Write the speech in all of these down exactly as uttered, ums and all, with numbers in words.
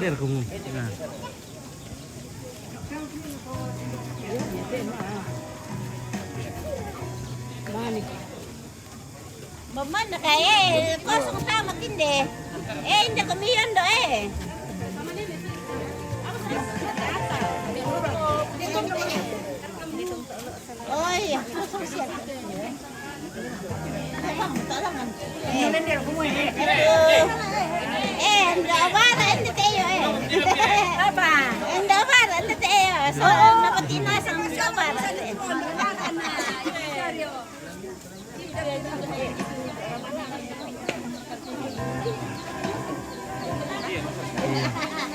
Ler kamu. Nah. Mamana ka, eh, kosong sama kinde. Eh, inda kamiyan do, eh. Oy, kosong siya. Eh, eh, ndo abara, ende teyo, eh. Ndo abara, ende teyo. So, napatina sa ndo abara.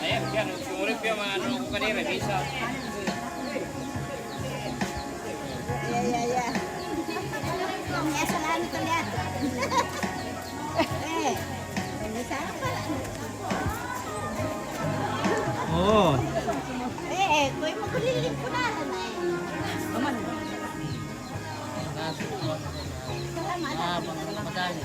Ayan, siya, no, sumulip siya, mga ano, kung kanina, bisa. Ya, ya, ya. Ang iya, salamat ulit. Eh, bisa apa? Oh. Eh, eh, kung makulilit ko na, ano eh. Aman. Ah, madami.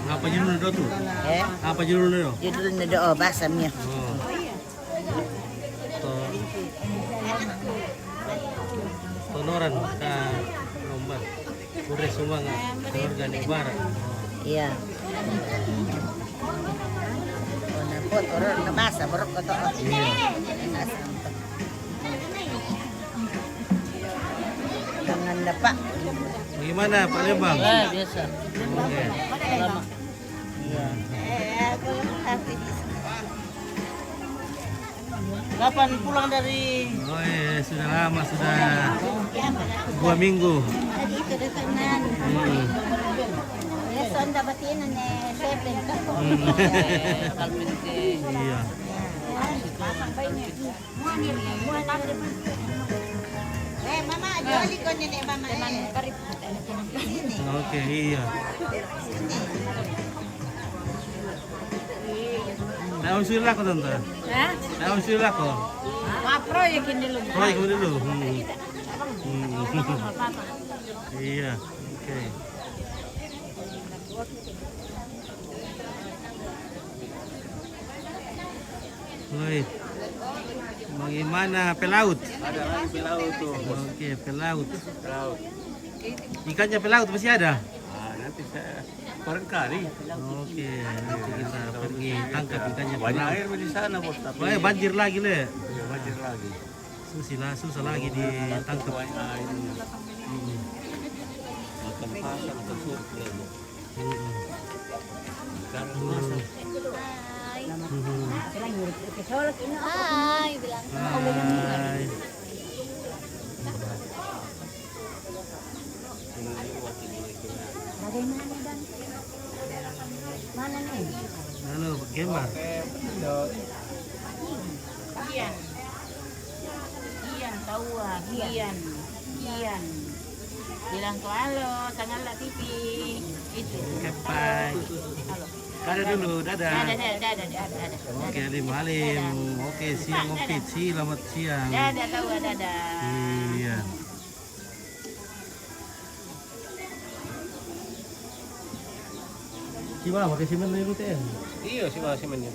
Apa judul na do tu? Eh? Apa judul na do? Judul na do, oh, basa niya. Oh. To, tonoran ka lomba. Pure sumanga keluarga ni bara. Iya. Oh, na po, toro na basa, borok ko to. Iya. Jangan lupa. Bagaimana, Pak Lembang? Ah, biasa. Oke. Iya. Kapan pulang dari? Oh, iya, sudah lama, sudah dua minggu. Tadi itu datang nan. Hmm. Ya, sonda batin na, eh, seven. Hmm. Iya. Eh, mama, jali ko nene, mama, eh. Oke, iya. Tahu sila ko, tante? Hah? Tahu sila ko? Ah, proyek ini dulu. Proyek ini dulu. Hmm. Hmm. Iya, oke. Woi, bagaimana pelaut? Ada lagi pelaut tuh. Oke, pelaut. Pelaut. Ikannya pelaut masih ada? Ah, nanti saya barangkali. Oke, nanti kita pergi tangkap ikannya pelaut. Banyak air di sana, Bos, tapi. Wah, banjir lagi, le. Iya, banjir lagi. Susila-, susah lagi ditangkap. Banyak airnya. Hmm. Makan pasang, makan surut, ya, Bu. Hmm. Sekarang masak. Hmm. Hai, bilang. Hai. Bagaimana, Bang? Mana nih? Halo, Gemar. Iyan. Iyan, tawa. Iyan. Iyan. Bilang ko, "Halo, Sangalla T V." Itu. Kapai. Halo. Dadah dulu, dadah. Dadah, dadah, dadah, dadah, dadah. Oke, Alim, Alim. Dadah. Oke, siang, Opit. Selamat siang. Dadah, tawa, dadah. Iya. Siwa, pakai simen dulu, Teh. Iya, siwa simen itu.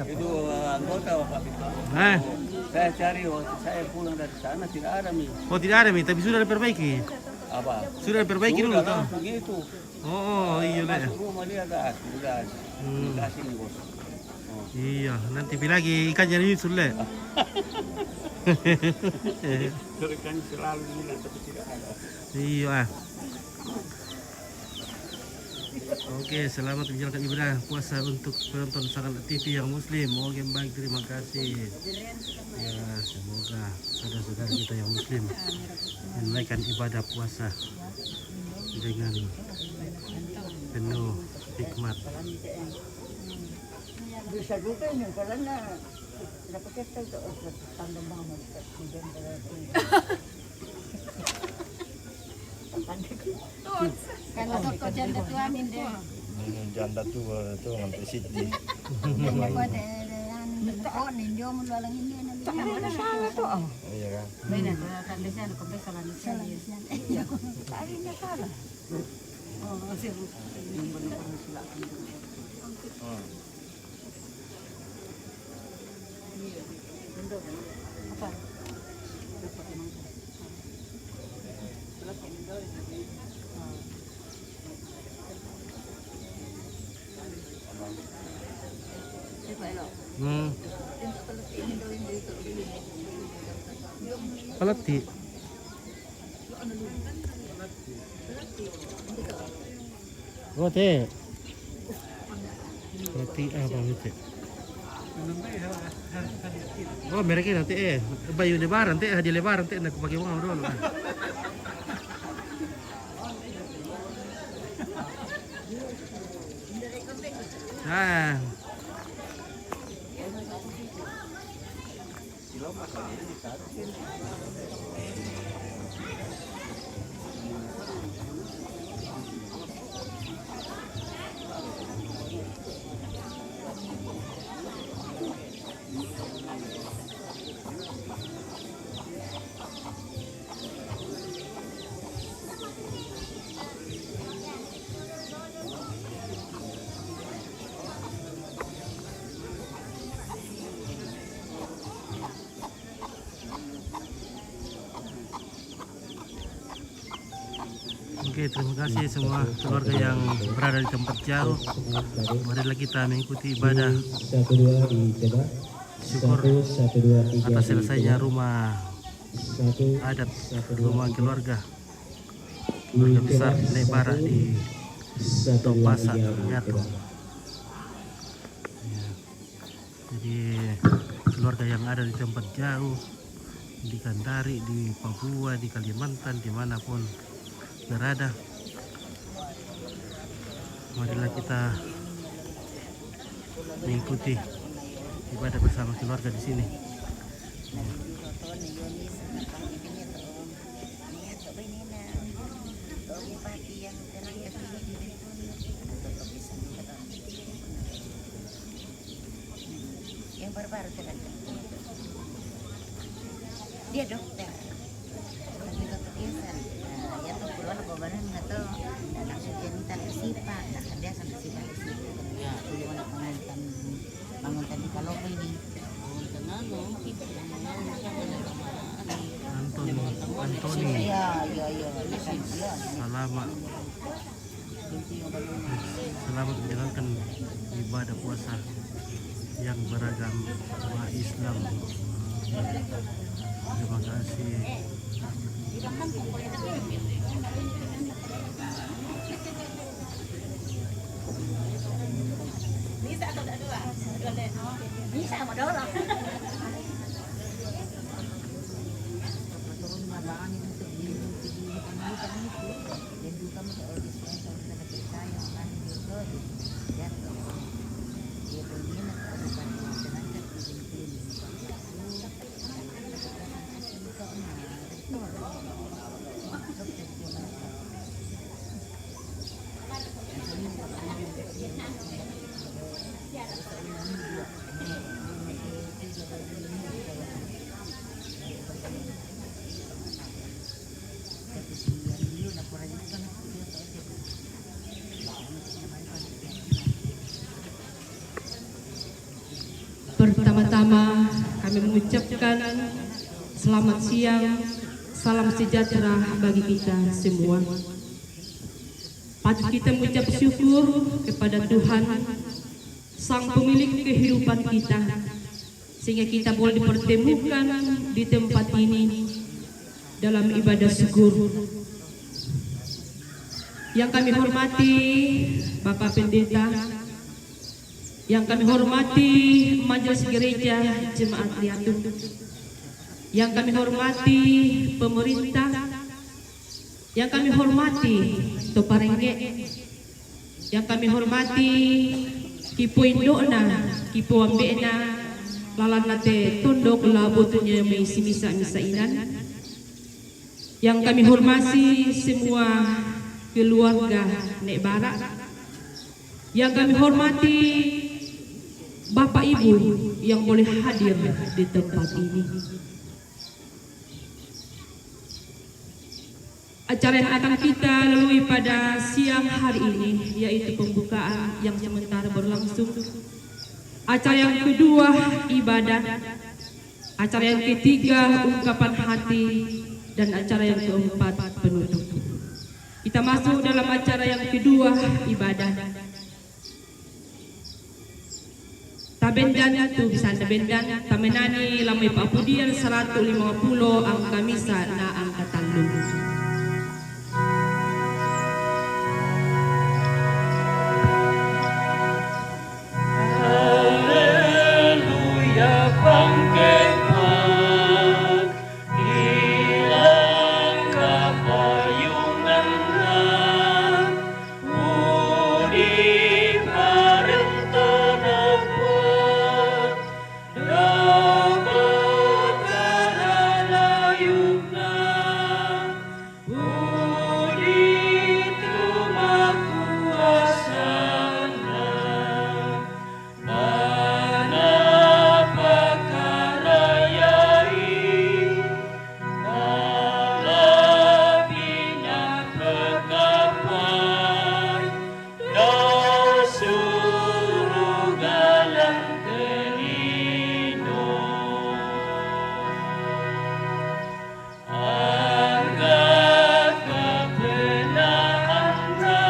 Itu, eh, anggota, Pak. Eh. Saya cari waktu saya pulang dari sana, tidak ada, Mi. Oh, tidak ada, Mi, tapi sudah diperbaiki? Apa? Sudah diperbaiki dulu, toh? Sudah, langsung gitu. Oh, oh, iya, Le. Masuk rumah dia, dah, udah. Hmm. Kasih nih, Bos. Oh. Iya, nanti pi lagi ikannya nyusul, Le. Kalau ikan selalu hilang, tapi tidak ada. Iya, ah. Oke, selamat menjalankan ibadah puasa untuk penonton Sangalla T V yang muslim. Oke, baik, terima kasih. Ya, semoga saudara-saudara kita yang muslim menunaikan ibadah puasa dengan penuh hikmat. Bisa juga ini, karena dapat kita itu, oh, tambah bangun, hujan berarti. Kalau toko janda tua min deh. Ini janda tua tu ngampe siti. Ini buat eh, yang kok ninjo mulu alang ini anak ini. Ada salah tu. Iya kan? Beda tu kan biasa ada kompres salah ni. Salah ni. Iya. Tadi ni salah. Oh, sih. Hmm. Palati. Oh, te. Palati apa gitu? Oh, mereka nanti eh. Bayu lebaran te, hadiah lebaran te, nak pakai uang dulu. Ah. Oke, terima kasih semua keluarga yang berada di tempat jauh. Marilah kita mengikuti ibadah syukur atas selesainya rumah adat, rumah keluarga, keluarga besar Nek Bara di Topasa, Yato. Ya. Jadi, keluarga yang ada di tempat jauh, di Kendari, di Papua, di Kalimantan, dimanapun berada, marilah kita mengikuti ibadah bersama keluarga di sini. Yang baru-baru terang. Dia dokter. Tapi dokter dia sa-, eh, ya tuh keluar ke badan nggak tahu. Dan langsung dia minta ke Sipa, nah, kan dia sama Sipa di situ. Ya. Dia mau nak bangunkan, bangunkan di Palopo ini. Antoni, Antoni. Iya, iya, iya. Iya. Salama. Selamat menjalankan ibadah puasa yang beragama Islam. Terima kasih. Bisa atau tak dua? Bisa, mau dorong. Pertama-tama kami mengucapkan selamat siang, salam sejahtera bagi kita semua. Patut kita mengucap syukur kepada Tuhan, Sang Pemilik kehidupan kita, sehingga kita boleh dipertemukan di tempat ini dalam ibadah syukur. Yang kami hormati Bapak Pendeta, yang kami hormati Majelis Gereja Jemaat Liatung, yang kami hormati pemerintah, yang kami hormati Toparengge, yang kami hormati kipo indokna, kipo ambekna, lalanna te tondok labo tu nyamai simisa-misa inan. Yang kami hormati semua keluarga Nek Bara. Yang kami hormati Bapak Ibu yang boleh hadir di tempat ini. Acara yang akan kita lalui pada siang hari ini yaitu pembukaan yang sementara berlangsung. Acara yang kedua, ibadah. Acara yang ketiga, ungkapan hati. Dan acara yang keempat, penutup. Kita masuk dalam acara yang kedua, ibadah. Tabendan tu bisa tabendan, tamenani lamai papudian saratu lima puluh angka misa na angka tallu. Haleluya, pangkepa, ilang kapayunganna, pudi parentona Puang, dao pakaranayunna, pudi tu makuasanna, mana pakarayai, malabina pekapai, dao suruga lan tenino. Angga kapenaanna,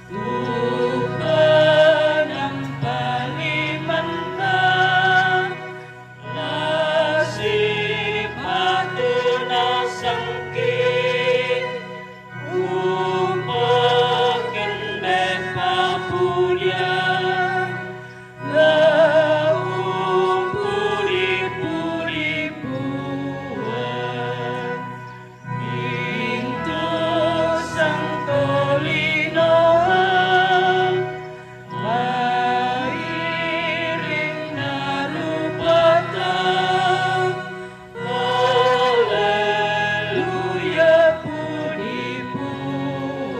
tu panampalimanna, nasipatuna sangki, umpakende papudian, Laung pudi-pudi Puang, mintu sangtolinoan, mairing narupata. Haleluya, pudi Puang.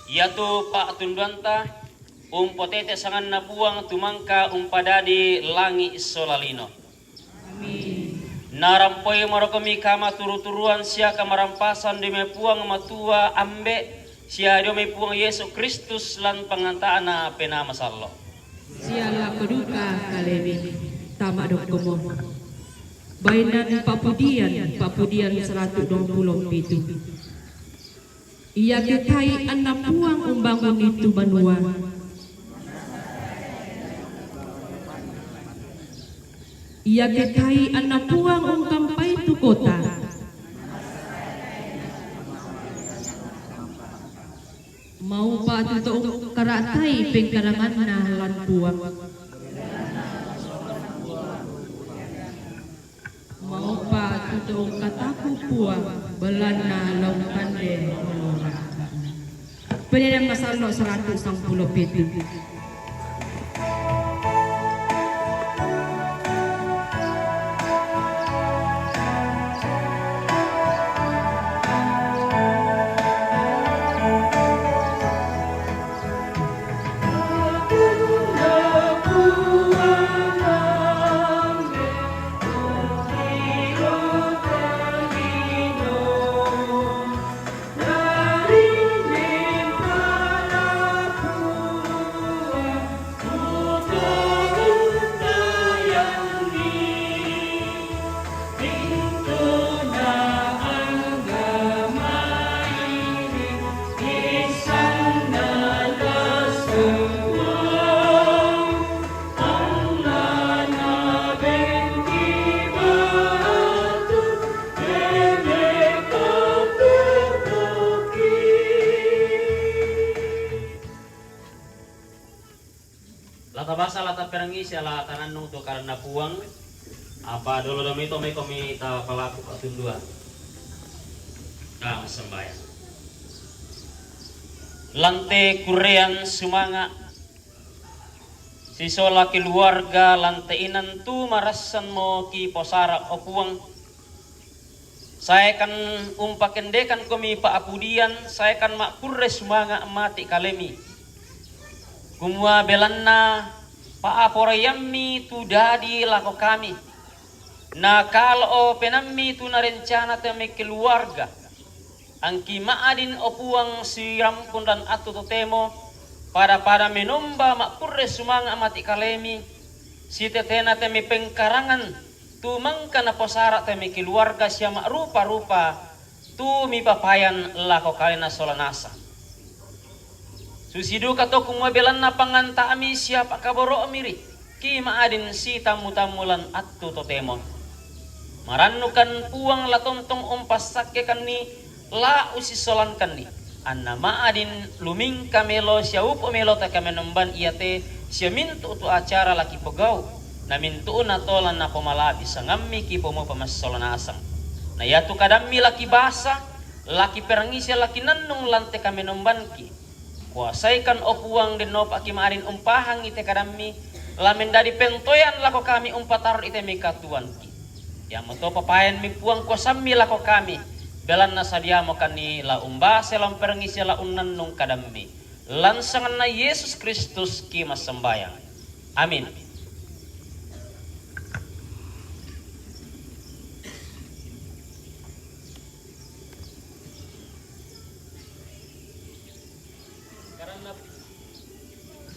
Iatu pa'tunduanta umpotete sanganNa Puang tumangka umpadadi langi' sola lino. Amin. Narampoimo rokkomi kamaturu-turuan sia kamarampasan ri Mai Puang Matua Ambe' sia ri Mai Puang Yesu Kristus lan panganta'na Penaa Masallo'. Sia lako duka kalemi, tama dokkomo. Bainan Pa'pudian, Pa'pudian saratu duampulo pitu. Iake tai' anna Puang umbanguni tu banua, iake tai' anna Puang ungkampai tu kota, maupa' tu to ungkara'tai pengkaranganna lan Puang. Maupa' tu to ungkataku Puang, belanna la umpande olo rakka'na. Penaa Masallo' saratu sangpulo pitu. La tabasa, la taperengngisi, la tanannung tu karanna Puang, apa dolo dami to maikomi tapalaku pa'tunduan. Tama sembayang. Lan te kurrean sumanga', Sisola keluarga lan te inan tu marassanmo kiposara, o Puang. Saekan umpakendekan komi pa'apudian, saekan ma'kurre sumanga' mati' kalemi. Kumua belanna pa'aporaiammi tu dadi lako kami. Na kalo'o penammi tu narencana te mai keluarga. Angki ma'adin, o Puang, sirampun lan attu totemo, pada-pada menomba ma'kurre sumanga' mati' kalemi, sitetena te mai pengkarangan, tu mangka naposara te mai keluarga sia ma'rupa-rupa, tu mipapayan lako kalena sola nasang. Susi duka to kumua belanna panganta'mi sia pa'kaboro'mi ri, ki ma'adin sitammu-tammu lan attu totemo. Marannukan Puang la tontong umpassakkekanni, la usisolankanni. Anna ma'adin lumingka melo sia upo melo te kamenomban iate sia mintu' tu acara la kipogau', na mintu'na to la napomalabi sangammi kipomupa massola nasang. Na iatu kadammi la kibasa, la kiperangise, la kinannung lan te kamenombanki. Kuasaikan, o Puang, dennopa ki ma'adin umpahangi te kadammi, la mendadi pentoean lako kami umpatarru'i te mai katuoanki. Iamoto papayanmi, Puang, kuasammi lako kami, belanna sadiamokanni la umbase, la umperangise, la unnannung kadammi. Lan sanganna Yesus Kristus ki massambayang. Amin.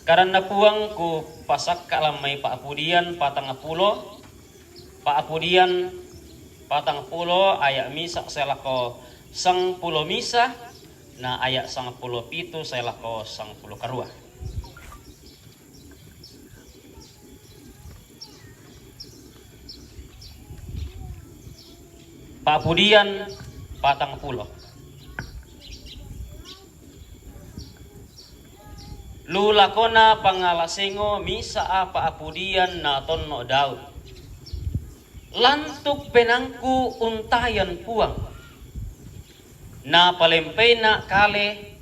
Karanna Puang, ku pasakka' lan mai Pa'apudian patang pulo, Pa'apudian patang pulo aya' misa' sae lako sangpulo misa, na aya' sangpulo pitu sae lako sangpulo karua. Pa'apudian patang pulo. Lu lakona pangala sengo misa' pa'apudian na tonno' Daud. Lantuk penangku untayan Puang. Napalempeina' kale,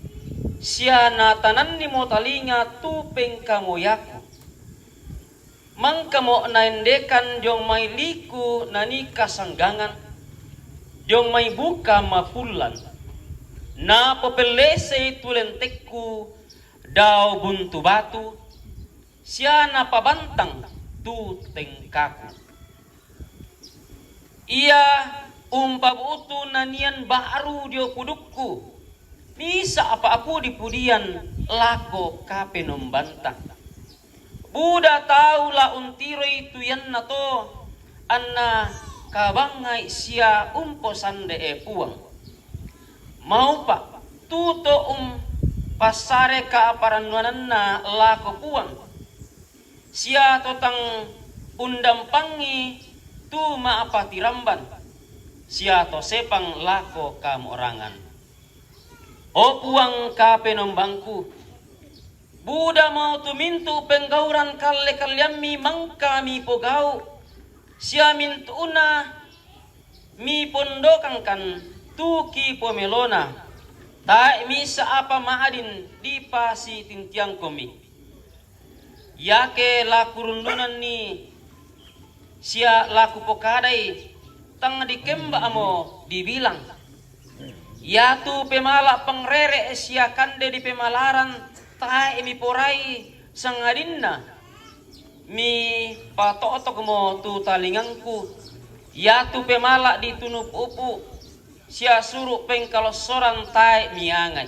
sia natanannimo talinga tu pengkamoyaku. Mangkamo naendekan diong mai liku nanii kasanggangan, diong mai buka mapullan. Napopellesei tu lentekku dao buntu batu, sia napabantang tu tengkaku. Ia umpabu'tu nanian ba'ru dio pudukku, misa' pa'apudi-pudian lako Kapenombanta. Buda tau la untiroi tu iannato, anna kabangngai sia umposande'e Puang. Maupa' tu to umpassare kaparannuananna lako Puang, sia to tang undampangngi tu ma'patiramban, sia to sepang lako kamo'rangan. O Puang Kapenombangku, budamo tu mintu' penggauran kalle-kalleammi mangka mipogau', sia mintu'na mipondokangkan tu kipomelona, tae' misa' apa ma'adin dipasitintiangkomi. Iake la kurundunanni sia la kupokadai, tang dikemba'mo dibilang. Iatu pemala' pangrere' sia kande dipemalaran tae' miporai, sangadinna mipato'tokmo tu talingangku. Iatu pemala' ditunu pu'pu' sia suru' pengkalossoran tae' miangai.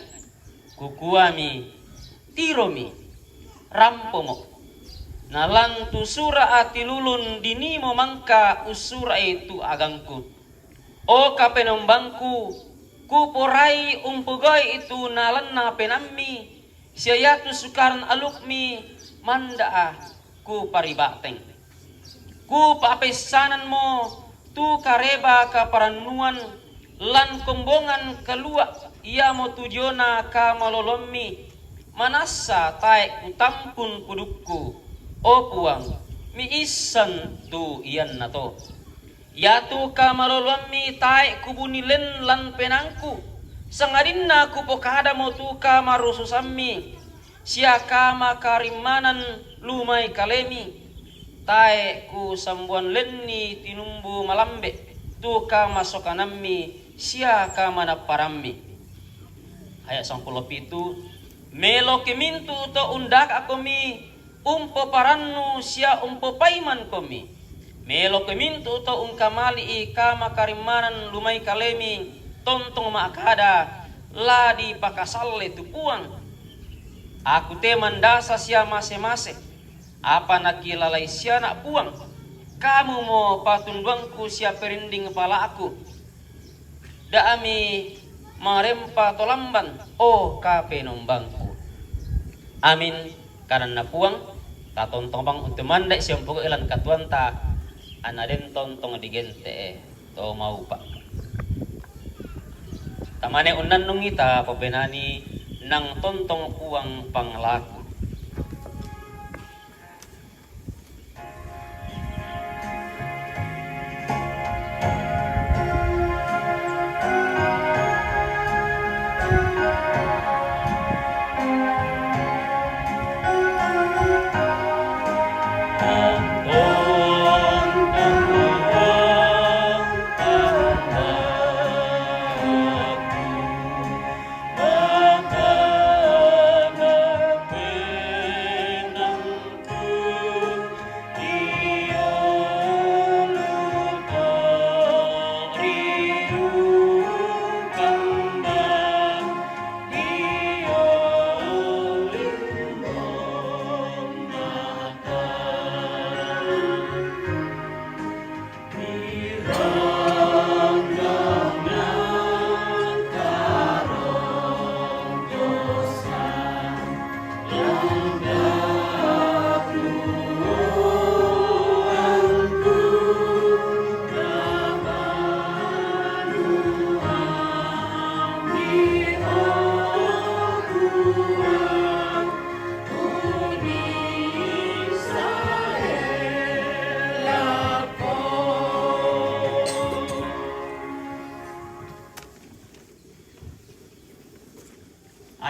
Kukuami, tiromi, rampomo. Na lan tu sura' tilulun dinimo mangka ussura'i tu agangku. O Kapenombangku, kuporai umpogau'i tu nalanna penammi, sia iatu sukaran alukmi manda'a kupariba'teng. Kupa'peissananmo tu kareba kaparannuan lan kombongan kalua', iamotu diona kamaloloammi, manassa tae' kutampun pudukku. O Puang, miissan tu iannato. Iatu kamaloloammi tae' kubuni len lan penaangku, sangadinna kupokadamo tu kamarususammi, sia kamakarimmanan lumai kalemi, tae' kusambuan lenni tinumbu malambe' tu kamasokanammi sia kamanapparammi. Aya' sangpulo pitu, meloki mintu' to undaka'komi umpoparannu sia umpopaimankomi. Meloki mintu' to ungkamali'i kamakarimmanan lumai kalemi, tontong ma'kada, la dipakasalle tu Puang. Aku te mandasa sia mase-mase, apa nakilalai siana' Puang. Kamumo patunduangku sia perinding pala'ku. Da'mi marempa to lamban, o Kapenombangku. Amin, kadanna Puang. Tatontong bang untu' manda'i sia umpogau' lan katuoanta, anna den tontong digente'e to maupa'. Tamane unnannungi tapobenani nang tontong Puang panglaku.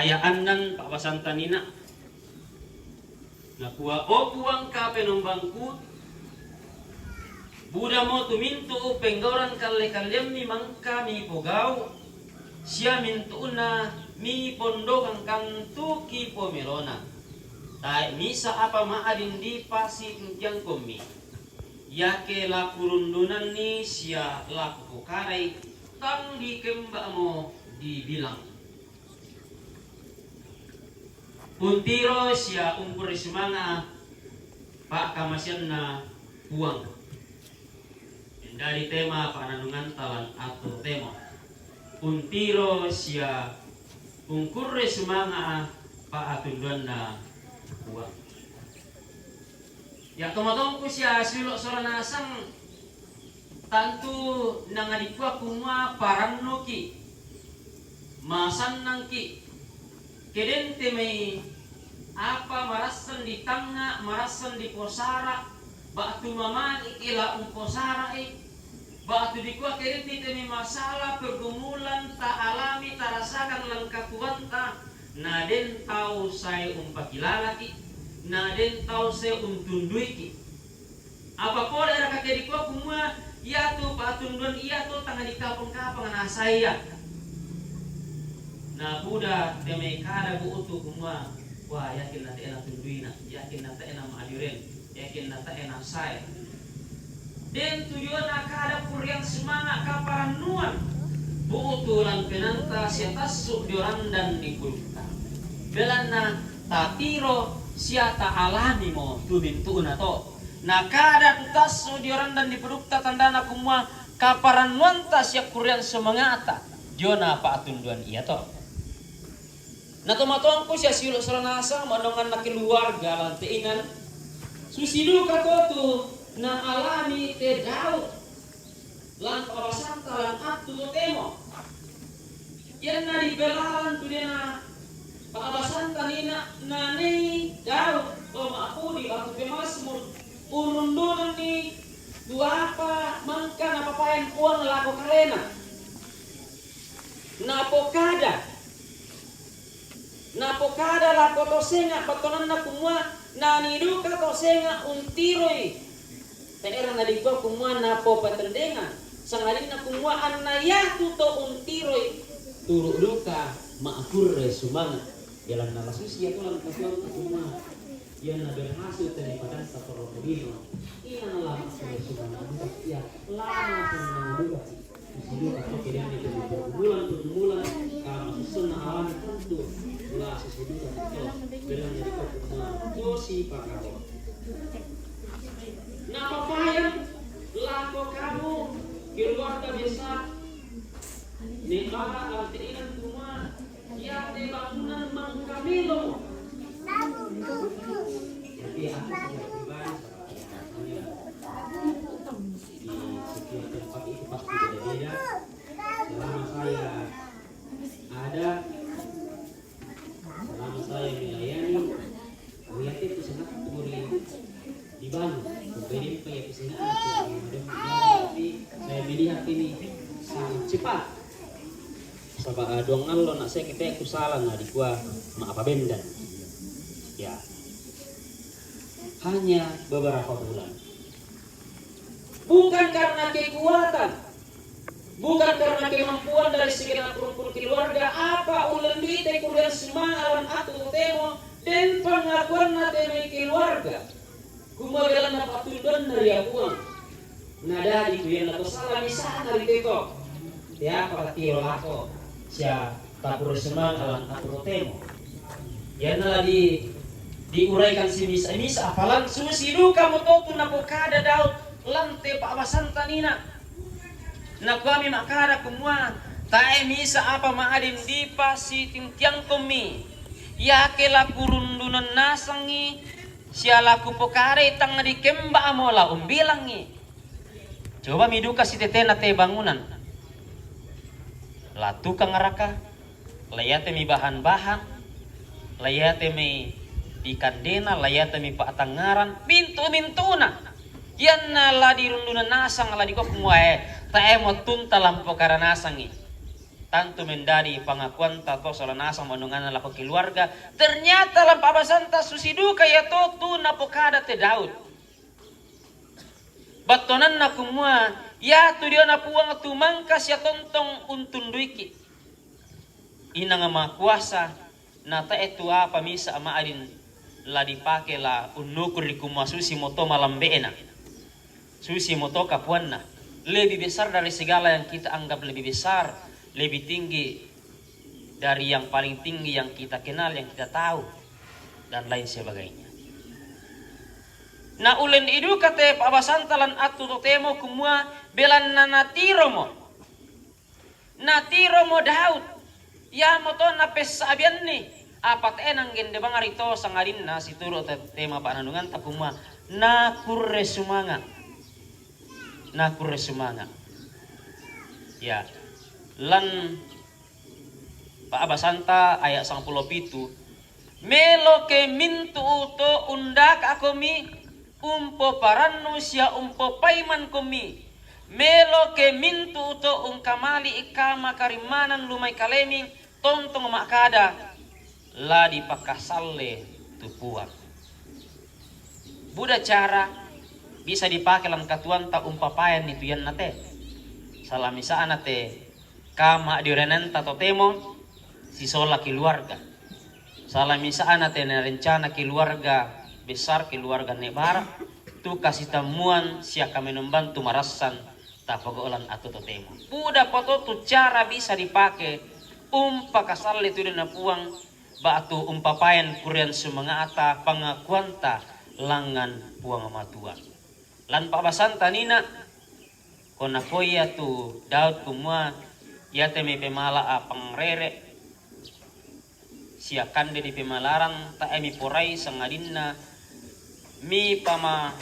Aya' annan pa'basanta nina'. Nakua, O Puang Kapenombangku, budamo tu mintu' penggauran kalle-kalleammi mangka mipogau', sia mintu'na mipondokangkan tu kipomelona. Tae' misa' apa ma'adin dipasitungkiangkommi. Iake la kurundunanni sia la kupokadai, tang dikemba'mo dibilang. Untiro sia ungkurre sumanga'a pa'kamaseanna Puang. Menjadi tema pa'nannunganta lan attu temo. Untiro sia ungkurre sumanga'a pa'atunduanna Puang. Iya' tomatoangku sia siulo' sola nasang, tantu nangadikua kumua parannuki', masannangki', ke dente mai apa marassang ditangnga', marassang diposara', ba'tu mamali'ki' la umposara'i, ba'tu dikua ke dente mai masalah pergumulan ta'alami, tarasakang lan katuoanta, na den tau sae umpakilalaki', na den tau sae untunduiki'. Apa pole raka ke dikua kumua iatu pa'tunduan iato tang dikapang-kapang nasaya? Na buda te mai kada bu'tu kumua, wah, yakin na te'e natunduina, yakin na te'e nama'adiren, yakin na te'e nasae. Den tu diona kada kurreang sumanga' kaparannuan, bu'tu lan penaanta sia tassu' dio randan dipudukta. Belanna tatiro sia ta'alamimo tu mintu'na to. Na kada tu tassu' dio randan dipudukta tandana kumua kaparannuanta sia kurreang sumanga'ta diona pa'tunduan iato. Na tomatoangku sia siulo' sola nasang, ma'nonganna keluarga lan te inan, susi duka to tu naalami te Daud lan pa'basanta lan attu totemo. Ianna dibelalan tu dena pa'basanta nina, nanei Daud to ma'pudi batu pemazmur, urrundunanni tu apa mangka napapayan Puang lako kalena. Napokada, Napokada lako to senga' battuananna kumua, nani duka to senga' untiroi. Tae'na nadikua kumua napopatendengan, sangadinna kumua anna iatu to untiroi turu' duka ma'kurre sumanga'. Belanna la susi ia to lan katuoanta kumua, ianna berhasil te ni padanta torro tolino, inang la ma'kurre sumanga' duka ia, la masenna duka. Susi duka to kedanni tu pergumulan-pergumulan, kamasussanna alami tentu la susi duka to, belanna dikua kumua tosi pagau. Napapayan lako kamu keluarga besar, Nebara, lante'na kumua iate bangunan mangkamelo. Tapi aku tidak pribadi, di setiap tempat itu pasti beda-beda. Selama saya ada, selama saya melayani, melihat itu sangat boleh dibangun. Kemudian kayak kesini, tapi saya melihat ini sangat cepat. Saba' doang allo na saya kita aku salah, na dikua ma'pabendan. Ya. Hanya beberapa bulan. Bukan karena kekuatan, bukan karena kemampuan dari segenap rumpun keluarga, apa ulendite kurre sumanga' lan atu totemo, den pangakuanna te mai keluarga. Kumua belanna pattunduanna ri Puang. Nadadi tu ianna to sala misa'na ri te to. Teapa tiro lako sia takurre sumanga' lan atu totemo. Ianna la di, diuraikan simisa-misa, apalan susi dukamo to tu napokada Daud lan te pa'basanta nina. Nakuami makkada kumua, tae' misa apa ma'adin dipasitintiangkommi. Iake la kurundunan nasangi, sia la kupokadai tang dikemba'mo la umbilangi. Cobami duka sitetena te bangunan. La tukangraka, la iate mi bahan-bahan, la iate mi dikandena, la iate mi pa'tangngaran, mintu'-mintuna. Ianna la dirundunan nasang la dikua kumua e, tae' mottunta lampokada nasangi. Tantu mendadi pangakuanta to sola nasang manunganna lako keluarga. Ternyata lan pa'basanta susi duka ia to tu napokada te Daud. Battuananna kumua, iatu diona Puang tumangka sia tontong untunduiki. Inang makuasa, na tae' tu apa misa ma'adin la dipake la unnukuri kumua susi moto malambe'na. Susi moto kapuanna. Lebih besar dari segala yang kita anggap lebih besar, lebih tinggi dari yang paling tinggi yang kita kenal, yang kita tahu, dan lain sebagainya. Na ulendi'i duka te pa'basanta lan atu totemo kumua belanna natiromo. Natiromo Daud, iamoto napessa'bianni, apa te'na nggende bangari to sangadinna situru' te-, tema pa'nanunganta kumua nakurre sumanga'. Nakurre sumanga'. Ya, lan pa'basanta ayat sangpulo pitu, meloke mintu'u to undaka'komi, umpoparannu sia umpopaimankomi, meloke mintu'u to ungkamali'i kamakarimmanan lumai kalemi, tontong ma'kada, la dipakasalle tu Puang. Buda cara bisa dipake lan katuoanta umpapayanni tu ianna te. Sala misa'na te kama'diorenanta totemo sisola keluarga. Sala misa'na te narencana keluarga besar, keluarga Nebara, tu kasitammuan sia kamenomban tu marassan tapogau' lan atu totemo. Buda poto tu cara bisa dipake umpakasalle tu ianna Puang, ba'tu umpapayan kurrean sumanga'ta pangakuanta langngan Puang Matua. Lan pa'basanta nina, ko nakoi ia tu Daud kumua, iate mi pemala'a pangrere sia kande dipemalaran tae' miporai sangadinna mipama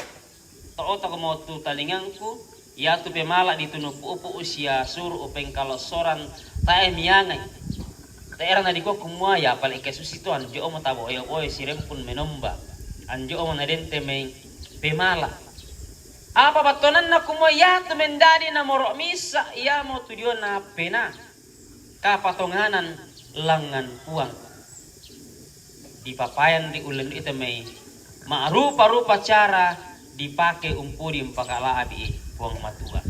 to'otomo tu talingangku, iatu pemala' ditunu pu'u-pu'u sia suru' upengkalossoran tae' miangai. Te'ra nadikua kumua, ya pale' ke susi tu anjo'mo taboyo-boyo sirempun menomba, anjo'mo nadente mai pemala'. Apa battuananna kumua iatu mendadi namoro' misa' iamotu diona penaa kapatonganan langngan Puang. dipapayan ri ullendu'i te mai ma'rupa-rupa cara dipake umpudi umpakala'bi Puang Matua.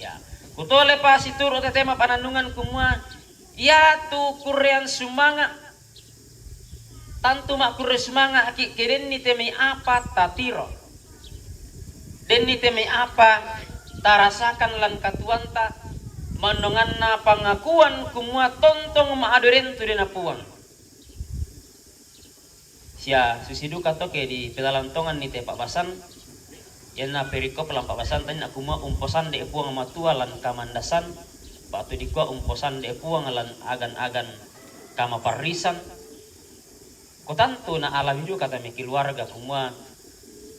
Ya, kutole pa situru' te tema panannungan kumua, iatu kurrean sumanga', tantu ma'kurre sumanga' ki' ke denni te mai apa tatiro. Denni te mai apa tarasakan lan katuoanta, mannonganna pangakuan kumua tontong ma'adoren tu diona Puang. Sia susi duka to ke dipelalang tonganni te pa'basan, ianna perikop lan pa'basan tania kumua umposande Puang Matua lan kamandasan, ba'tu dikua umposande Puang lan agan-agan kamaparrisan. Ko tantu na alami duka te mai keluarga kumua,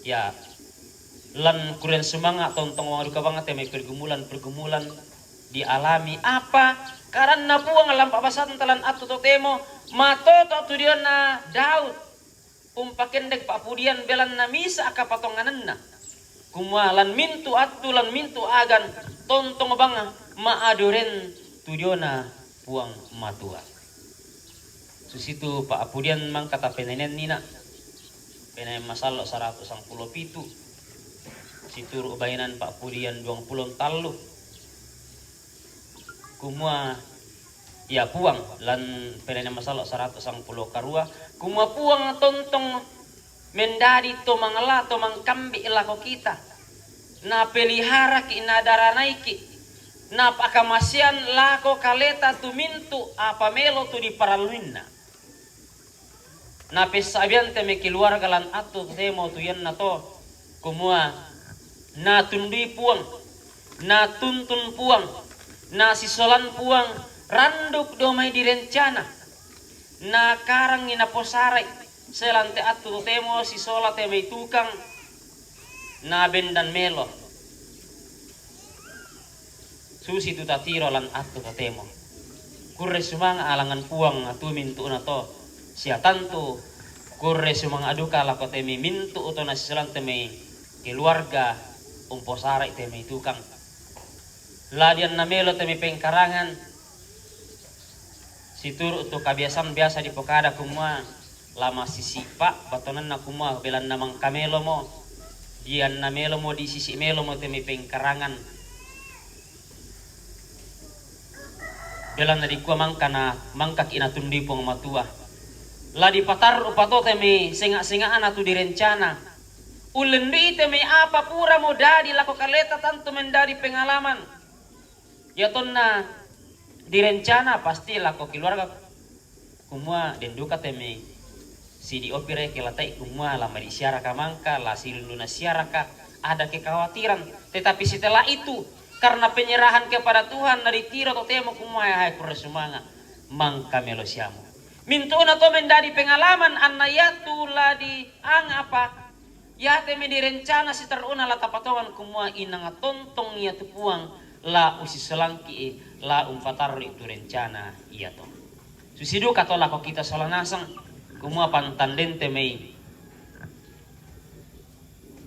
ya, lan kurrean sumanga' tontong duka bang te mai pergumulan-pergumulan dialami. Apa kadanna Puang lan pa'basanta lan attu totemo, matoto' tu diona Daud umpakendek pa'pudian belanna misa' kapatongananna. Kumua lan mintu' attu, lan mintu' agan, tontong bang ma'adoren tu diona Puang Matua. Susitu pa'pudian mangka tapenenenni na, Penene Masallo' saratu' sangpulo pitu, situru' bainan pa'pudian duangpulo tallu. Kumua, ya Puang, lan Penene Masallo' saratu' sangpulo karua, kumua Puang tontong mendadi to mangala, to mangkambi' lako kita. Napeliharaki', nadaranaiki', napakamasean lako kaleta tu mintu' apa melo tu diparalluinna. Napessa'bian te mai keluarga lan attu totemo tu iannato, kumua, natundui Puang, natuntun Puang, nasisolan Puang, randuk dio mai direncana. Nakarangi naposara'i, selante attu totemo sisola te mai tukang, nabendan melo. Susitu tatiro lan attu totemo. Kurre sumanga' alangan Puang tu mintu'na to, sia tantu kurre sumanga' duka lako te mai mintu' to nasisolan te mai keluarga umposara'i te mai tukang. Ladianna melo te mai pengkarangan, situru' tu kabiasaan biasa dipokada kumua, la masisipa' batonanna kumua belanna mangka melomo, dianna melomo, disisi' melomo te mai pengkarangan. Belanna dikua mangka na, mangkaki' natundui Puang Matua. La dipatarru' pa to te mai senga'-senga'na tu direncana. Ullendu'i te mai apa puramo dadi lako kaleta tantu mendadi pengalaman. Iatonna direncana pasti lako keluarga kumua den duka te mai sidi opi re ke latai kumua la madi siaraka mangka, la silundu na siaraka, ada kekhawatiran. Tetapi setelah itu, karena penyerahan kepada Tuhan, na ditiro totemo kumua, hai kurre sumanga', mangka melo siamo. Mintu'na to mendadi pengalaman anna iatu la diangapa, iate mai direncana siterru'na la tapatongan kumua inang tontong iatu Puang la usisolangki', la umpatarru'i tu rencana iato. Susi duka to lako kita sola nasang, kumua pantanden te mai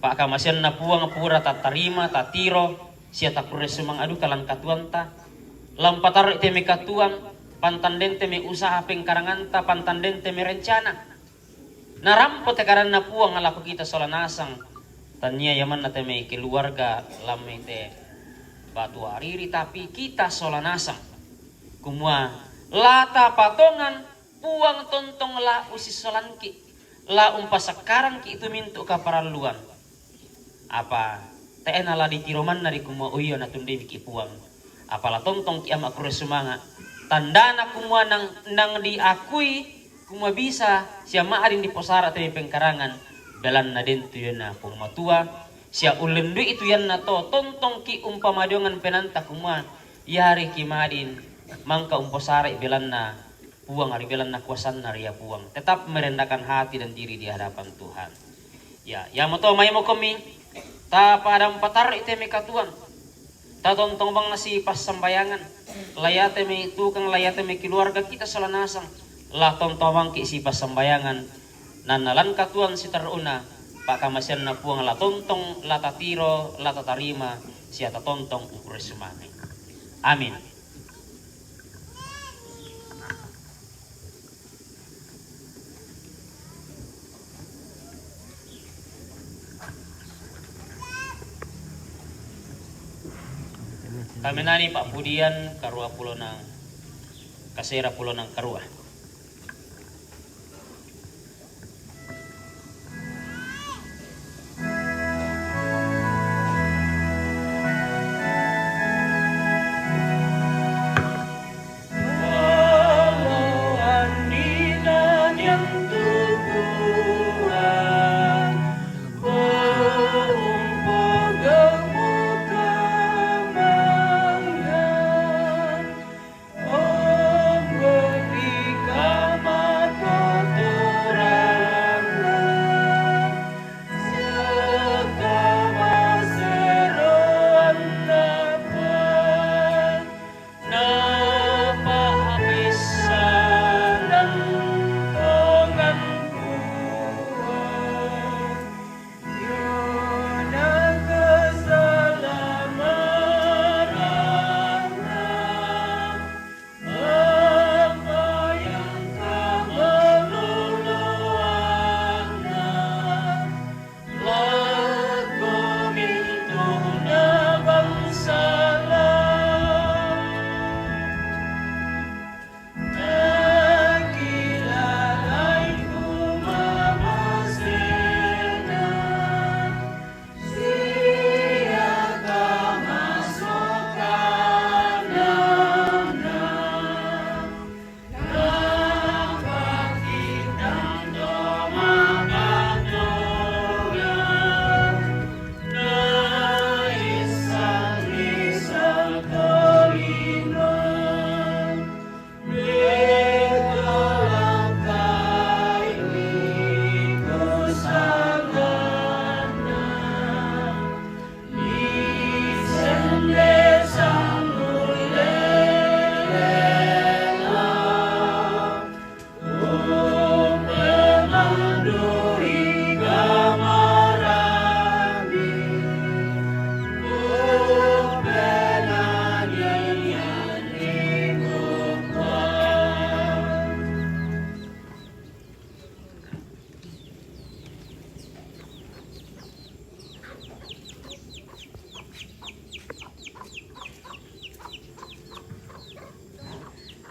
pa'kamaseanna Puang pura tatarima, tatiro, sia takurre sumanga' duka lan katuoanta, la umpatarru'i te mai katuoan, pantanden te mai usaha pengkaranganta, pantanden te mai rencana. Narampo te kadanna Puang lako kita sola nasang, tania iamanna te mai keluarga lan mai te batu ariri, tapi kita sola nasang. Kumua, la tapatongan Puang tontong la usisolangki', la umpasakkarangki' tu mintu' kaparalluan. Apa te'ena la ditiro manna ri kumua, o iyo, natunduimiki' Puang. Apa la tongtongki' ama' kurre sumanga'. Tandana kumua nang, nang diakui kumua bisa sia ma'din diposara te mai pengkarangan, belanna den tu diona Puang Matua, sia ullendu'i tu iannato tongtongki' umpamadiongan penaanta kumua, iareki' ma'din mangka umposara'i belanna Puang, ri belanna kuasanna ria Puang. Tetap merendahkan hati dan diri di hadapan Tuhan. Ya, iamoto maimokomi, tapada umpatarru'i te mai katuoan. Tatontong bang sipassambayangan. La iate mai tukang, la iate mai keluarga kita sola nasang. La tongtong bangki' sipassambayangan. Nanna lan katuoan siterru'na, pa'kamaseanna Puang la tongtong, la tatiro, la tatarima, sia tatontong ukurre sumange'. Amin. Kami nani pa'pudian karua pulo nang, kasera pulo nang karua.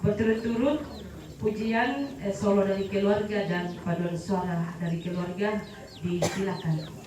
Berturut-turut pujian, eh, solo dari keluarga dan paduan suara dari keluarga disilakan.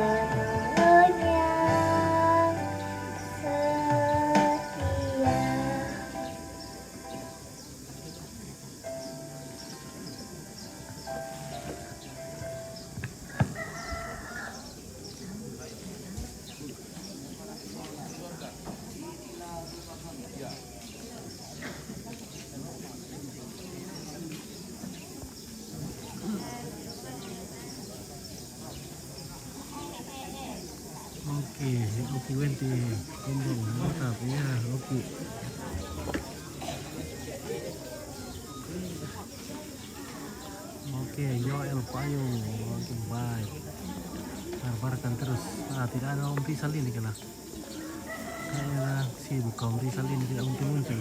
Yang setia. Oke, oke, wenti, kumbang, mantap, ya, oke. Oke, Joel Payung, oke, baik. Kabarkan terus. Ah, tidak ada Om Rizal ini kala. Kayaknya sibuk Om Rizal ini, tidak mungkin muncul.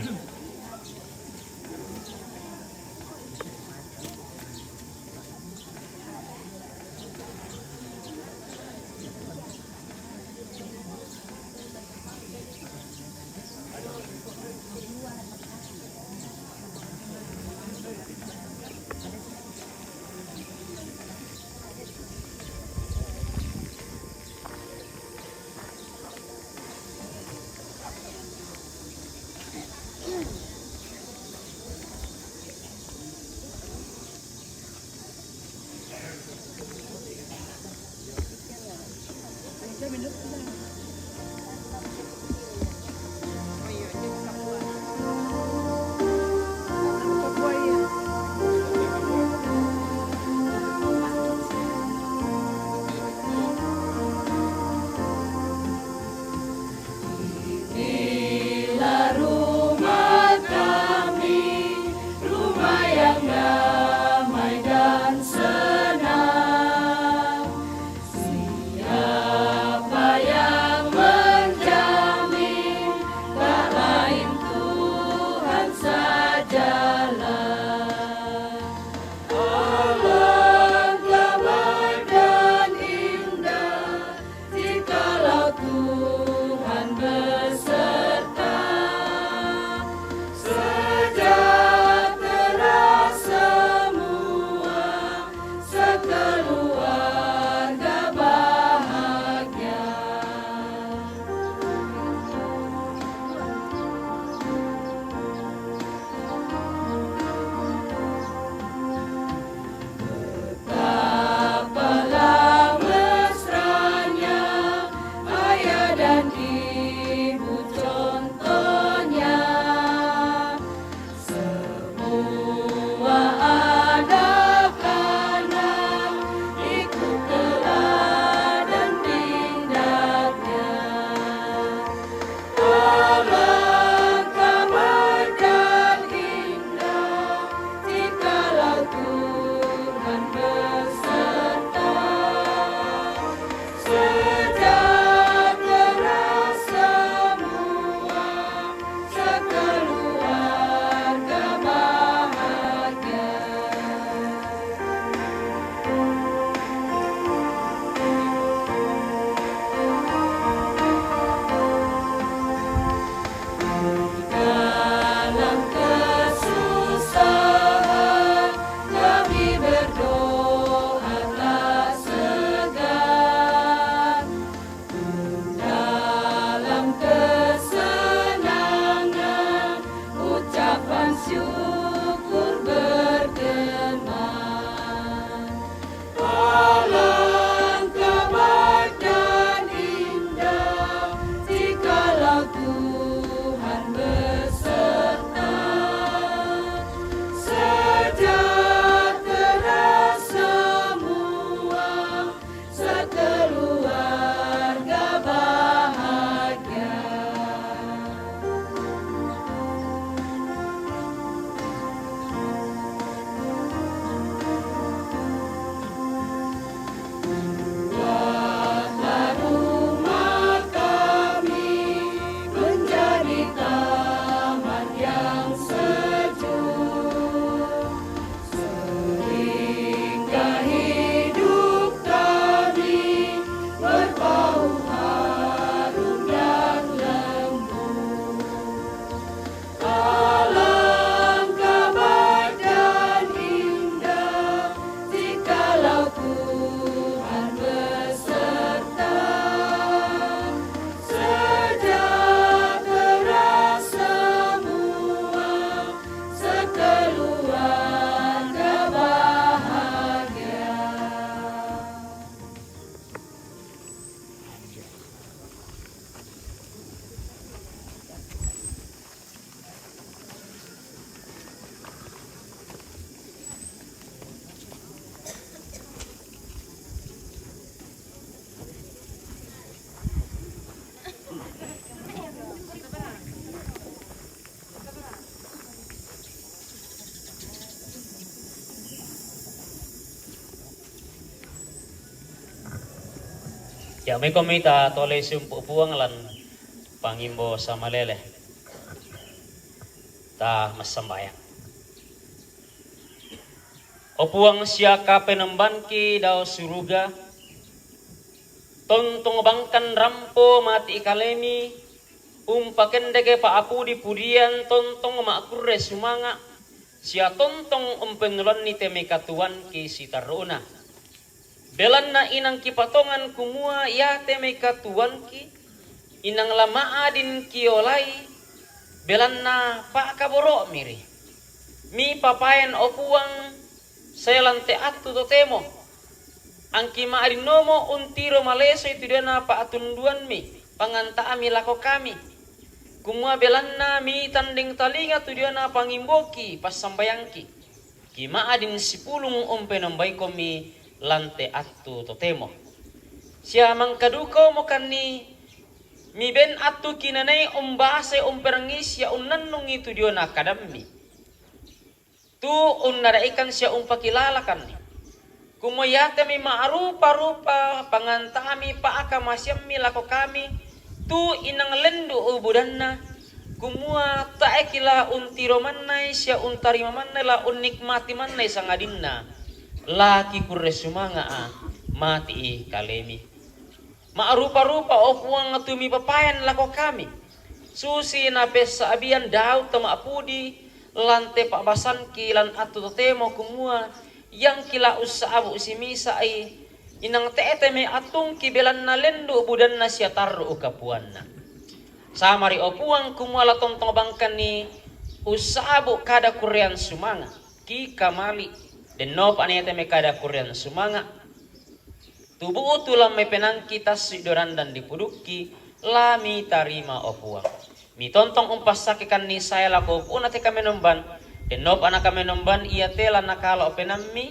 Inilah rumah kami, rumah yang damai dan senang. Siapa yang menjaga Ya, meko mita tole sumpu Puang lan pangimbo samalele. Ta massambayang. O Puang, sia kapenombanki dao suruga, tontong bangkan rampo mati i kalemi, umpakendeke pa'apudi-pudian, tontong ma'kurre sumanga', sia tontong umpennoloanni te mai katuoanki sitarru'na. Belanna inang kipatongan kumua iate mai katuoanki, inang la ma'adin kiolai, belanna pa'kaboro'miri. Mipapaen, o Puang, sae lan te attu totemo. Angki ma'adinnomo untiro malesoi tu diona pa'tunduammi, panganta'mi lako kami. Kumua belanna mitandeng talinga tu diona pangimboki passambayangki. Ki ma'adin sipulung umpenombaikomi lan te attu totemo. Sia mangkadukaomokanni miben attu kinanai umbasai umperengngei sia unnannungi tu diona kadammi. Tu unnada'ikan sia umpakilalakanni. Kumua iate mai ma'rupa-rupa panganta'mi pa'kamaseammi lako kami, tu inang lendu' budanna, kumua tae' kila untiro mannai sia untarima mannai la unnikmati mannai sangadinna la kikurre sumanga'a mati i kalemi. Ma'rupa-rupa, o Puang, tu mipapaen lako kami. Susi napessa'bian Daud to ma'pudi lan te pa'basangki lan attu totemo kumua, iangki la ussa'bu' simisa'i, inang te'te mai attungki belanna lendu' budanna sia tarru' kapuanna. Samari, o Puang, kumua la tontong bangkanni ussa'bu' kada kurrean sumanga', ki kamali, dennopa na iate mai kada kurrean sumanga'. Tu bu'tu lan mai penaangki tassu' dio randan dipudukki, la mitarima, o Puang. Mitontong umpassakkekanni sae lako upu'na te kamenomban, dennopa na kamenomban iate la nakalo' penaammi,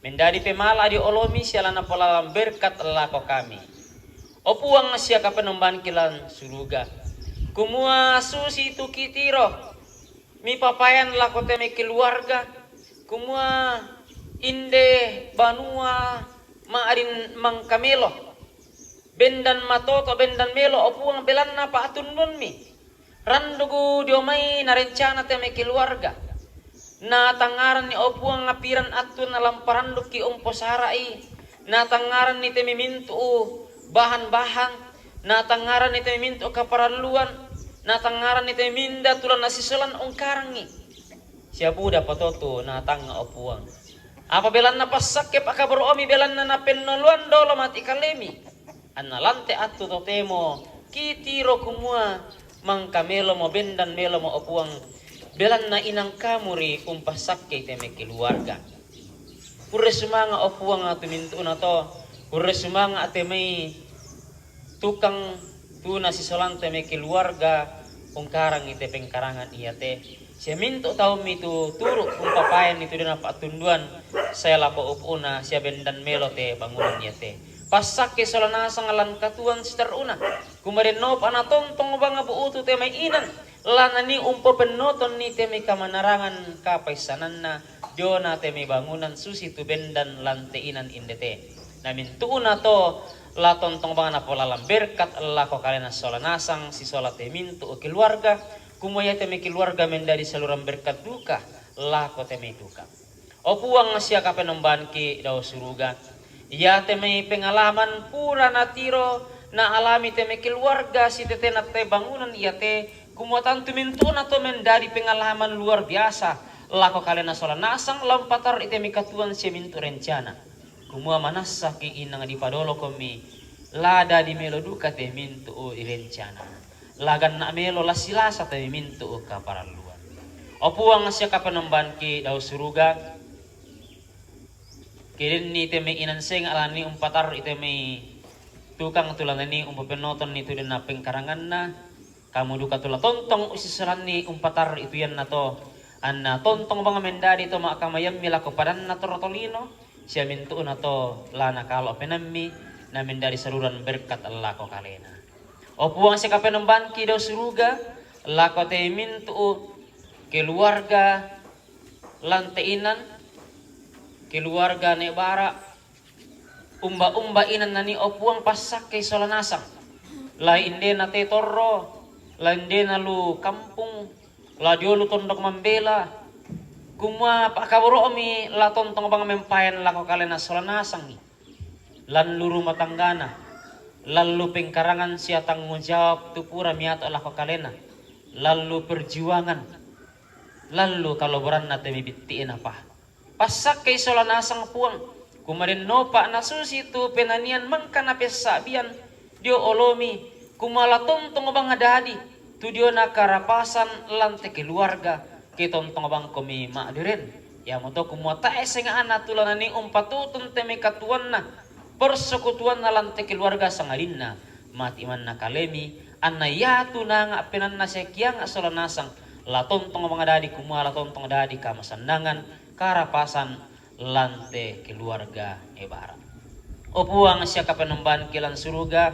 mendadi pemala' dio olomi sia la napolalang berkat lako kami. O Puang, sia kapenombanki lan suruga, kumua susi tu kitiro mipapaen lako te mai keluarga, kumua inde banua ma'adin mangkamelo, bendan matoto, bendan melo, o Puang, belanna pa'tunduammi. Randugu dio mai narencana te mai keluarga. Natangngaranni, o Puang, apiran attu nalamparandukki umposara'i. Natangngaranni te mai mintu'u bahan-bahan. Natangngaranni te mai mintu'u kaparalluan. Natangngaranni te mai minda tulanna sisolan ungkarangngi. Sia buda patotu natangnga, o Puang. Apa belanna passakke pa'kaboro'mi, belanna napennoloan dolo mati kalemi. Anna lan te attu totemo kitiro kumua mangkamelomo, bendan melomo, o Puang, belanna inang kamuri umpassakkei te mai keluarga. Kurre sumanga', o Puang, tu mintu'na to, kurre sumanga' te mai tukang tu nasisolan te mai keluarga ungkarangngi te pengkarangan iate. Sia mintu' taummi tu turu' umpapaenni tu diona pa'tunduan sae lako upu'na sia bendan melo te bangunan iate. Passakke sola nasang lan katuoan sitarru'na. Kumua dennopa natontong bang bu'tu te mai inan, la nanii umpopennotonni te mai kamanarangan kapaissananna diona te mai bangunan susi tu bendan lan te inan inde te. Na mintu'na to la tontong bang napolalang berkat lako kalena sola nasang sisola te mintu' keluarga, kumua iate mai keluarga mendadi saluran berkat duka lako te mai tukang. O Puang, sia kapenombanki dao suruga, iate mai pengalaman pura natiro naalami te mai keluarga sitetena te bangunan iate, kumua tantu mintu'na to mendadi pengalaman luar biasa lako kalena sola nasang la umpatarru'i te mai katuoan sia mintu' rencana. Kumua manassaki inang dipadolokomi, la dadi melo duka te mintu'u rencana. La ganna' melo la silasa te mintu'u kaparalluan. O Puang, sia kapenombanki dao suruga, ke denni te mai inan senga' la nanii umpatarru'i te mai tukang tu la nanii umpopennotonni tu diona pengkaranganna, kamu duka tu la tontong ussisolanni umpatarru'i tu iannato, anna tontong bang mendadi to ma'kamayammi lako padanna torro tolino, sia mintu'na to la nakalo' penaammi, na mendadi saluran berkat lako kalena. O Puang, sia kapenombanki dao suruga, lako te mintu'u keluarga lan te inan, keluarga ne' bara', Umba-umba inan nani, o Puang, passakkei sola nasang. La indena te torro, la indena lu kampung, la dio lu tondok mambela. Kumua pakkaboro'mi la tontong bang mempayan lako kalena sola nasangi. Lan lu rumah tanggana, lan lu pengkarangan sia tanggung jawab tu pura miato lako kalena, lan lu perjuangan, lan lu kaloboranna te mai bitti'e napa. Passakkei sola nasang Puang, kumadennopa nasusi tu penanian mangka napessa'bian dio olomi, kumua la tontong bang dadi tu diona karapasan lan te keluarga, ke tontong bangkomi ma'deren. Iamoto kumua tae senga'na tu la nanii umpatutun te mai katuoanna, persekutuanna lan te keluarga sangadinna mati manna kalemi, anna iatu nanga penanna sia kianga sola nasang, la tontong bang dadi kumua la tontong dadi kamasannangan, karapasan, lan te keluarga ebara. O Puang sia Kapenombangki lan suruga,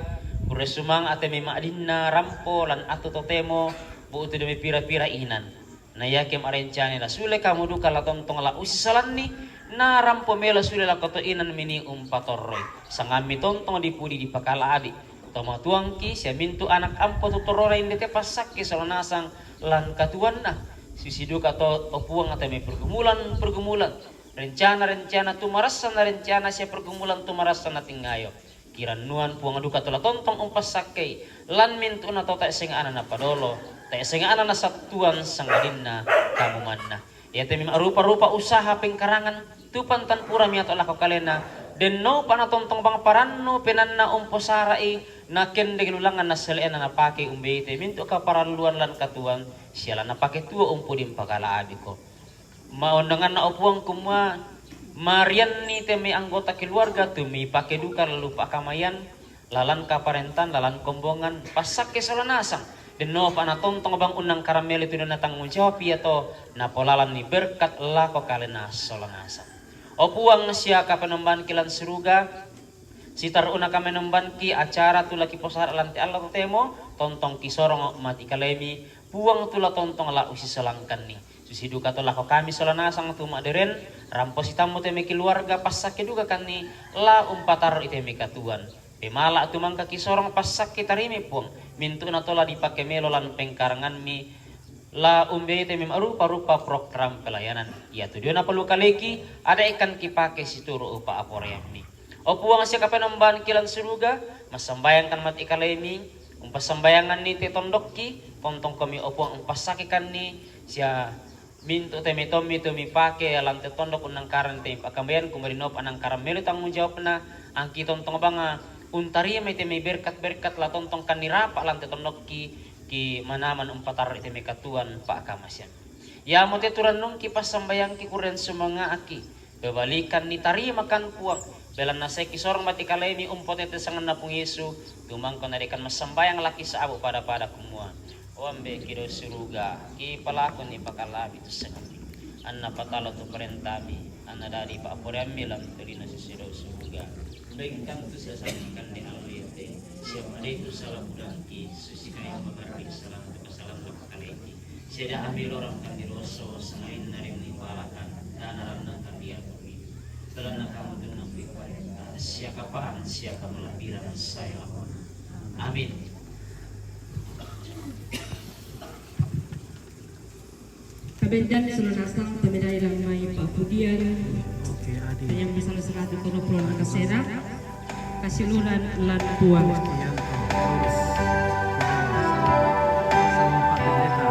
kurre sumanga te mai ma'dinna rampo lan attu totemo bu'tu demi pira-pira inan. Na iake ma'rencana la sule kamu duka la tontong la usisalanni, na rampo melo sule lako to inan mini umpatorroi. Sangammi tontong dipudi dipakala'bi. Tomatuangki sia mintu anak ampo tu torrona inde te passakke sola nasang lan katuoanna. Susi duka to, o Puang, te mai pergumulan-pergumulan, rencana-rencana tu marassanna rencana sia pergumulan tu marassanna tingayo. Kirannuan Puang duka tu la tontong umpassakkei lan mintu'na to tae senga'na napadolo, tae senga'na nasattuang sangadinna kamu manna. Iate mai ma'rupa-rupa usaha pengkarangan, tu pantan pura miato lako kalena, dennopa na tontong bang parannu penanna umposara'i, nakendek lulangan nassele'na napake umbei te mintu kaparalluan lan katuoan, sia la napake tuo umpudi umpakala'biko. Maondanganna, o Puang, kumua marianni te mai anggota keluarga tu mipake duka lalu pakkamaian, lalan kaparentan, lalan kombongan, passakke sola nasang. Dennopa na tontong bang unnangkarang melo tu diona tanggung jawab iato, napolalanni berkat lako kalena sola nasang. O Puang sia Kapenombangki lan suruga, sitarru'na Kapenombangki acara tu la kiposara lan te allo totemo, tontong kisorong mati kalemi, Puang, tu la tontong la usisalangkanni. Susi duka to lako kami sola nasang tu ma'deren, rampo sitammu te mai keluarga, passakke duka kanni la umpatarru'i te mai katuoan. Pemala tu mangka kisorong, passakke tarimai, Puang, mintu'na to la dipake melo lan pengkarangammi, la umbei te mai ma'rupa-rupa program pelayanan. Iatu diona palu kaleki, adaekan kipake situru pa'aporeammi. O Puang sia Kapenombangki lan suruga, massambayangkan mati kalemi, umpassambayanganni te tondokki, tontongkomi, o Puang, umpassakkekanni sia mintu te mai tommi tu mipake lan te tondok unnangkarang te mai pakkamaian, kumadennopa nangkarang melo tanggung jawabna, angki tontong banga untarimai te mai berkat-berkat la tontongkanni rapa lan te tondokki, ki manaman umpatarru'i te mai katuoan pa'kamasean. Iamote tu rannungki passambayangki, kurre sumanga'ki, pebalikanni tarimakan, Puang, belanna sai kisorong mati kalemi umpotete sanganna Puang Yesu, tumangko nadekan massambayang laki sa'bu pada-pada kumua, O Ambe' ki dao suruga, kipalakuni pakala'bi tu senga'mi, anna patalo tu parentami, anna dadi pa'aporeammi lan tolino susi dao suruga. Bengkang tu sasangkan de alliate, siapa de tu salah budangki, susi kayu magarri salam tu pasalam lako kaleki. Sia de ambil orang kami roso, sangalinna ring ni palakan, dana ranna kami akuni. Belanna kamu tunna kuiparinta, sia kapaan, sia kamalapiran, saya lakon. Amin. Kabendan sola nasang, tamedai lan mai pa'pudian. Oke, Adi. Yang bisa seratu kono pulang ke Sena. Kasiluran lan Puang. Iya, terus. Sama Pak Pendeta.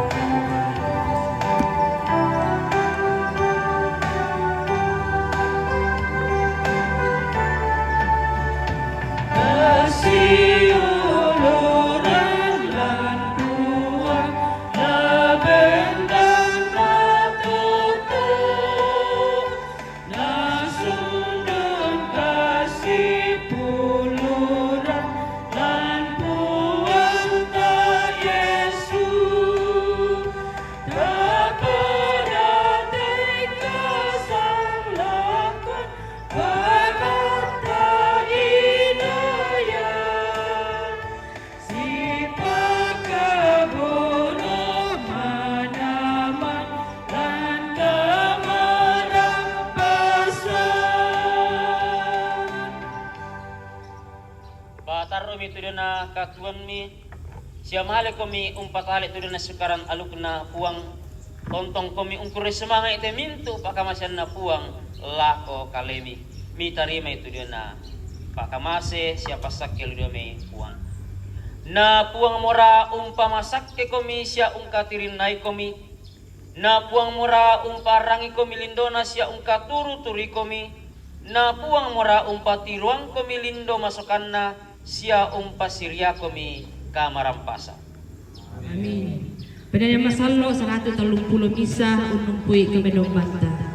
tu diona katuoammi, sia male komi umpatale tu diona sukaran alukna Puang, tontong komi ungkure sumange' te mintu' pakamaseanna Puang lako kalemi. Mitarimai tu diona pakamase sia passakke lu dio mai Puang. Na Puang mora umpamasakke komi sia ungkatirinnai komi. Na Puang mora umparangi komi lindona sia ungkaturu-turui komi. Na Puang mora umpatiruang komi lindo masokanna sia umpasiriakomi kamarampasa. Amin. Pada yang masallo' saratu tallumpulo misa unnumpui kemadombanta.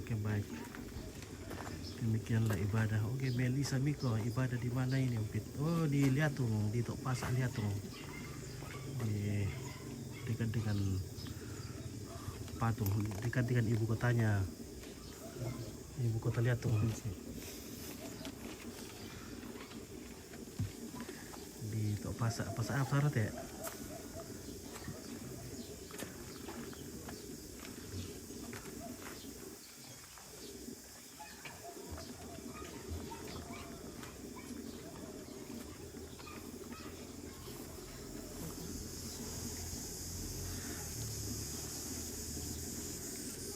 Oke, baik. Demikianlah ibadah. Oke, Melisa Miko, ibadah di mana ini, Umpit? Oh, di Liatung, di Tok Pasak Liatung. Di dekat dengan patung, dekat dengan ibu kotanya. Ibu kota Liatung. Di Tok Pasak, Pasak apa sana, Teh?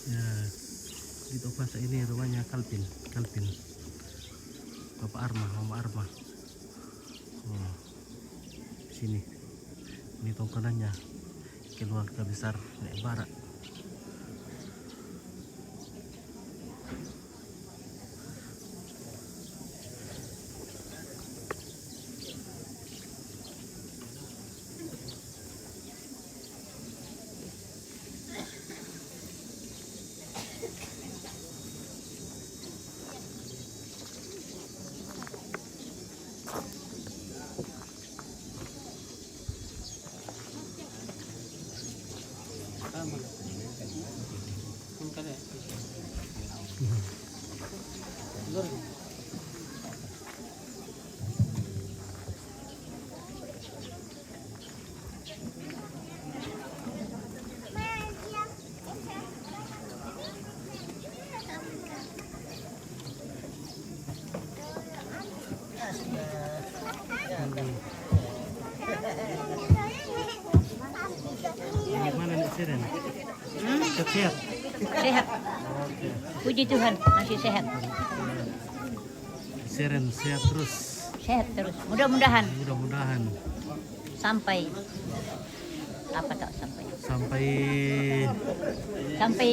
Ya, di Tok Pasak ini rumahnya Kalpin, Kalpin. Bapak Arma, Mama Arma. Oh, sini. Ini tongkonannya. Keluarga besar Nek Barak. Bagaimana, Nek Seren? Hmm? Sehat? Sehat. Oke. Puji Tuhan, masih sehat. Seren sehat terus. Sehat terus. Mudah-mudahan. Mudah-mudahan. Sampai apa tak sampai? Sampai, sampai,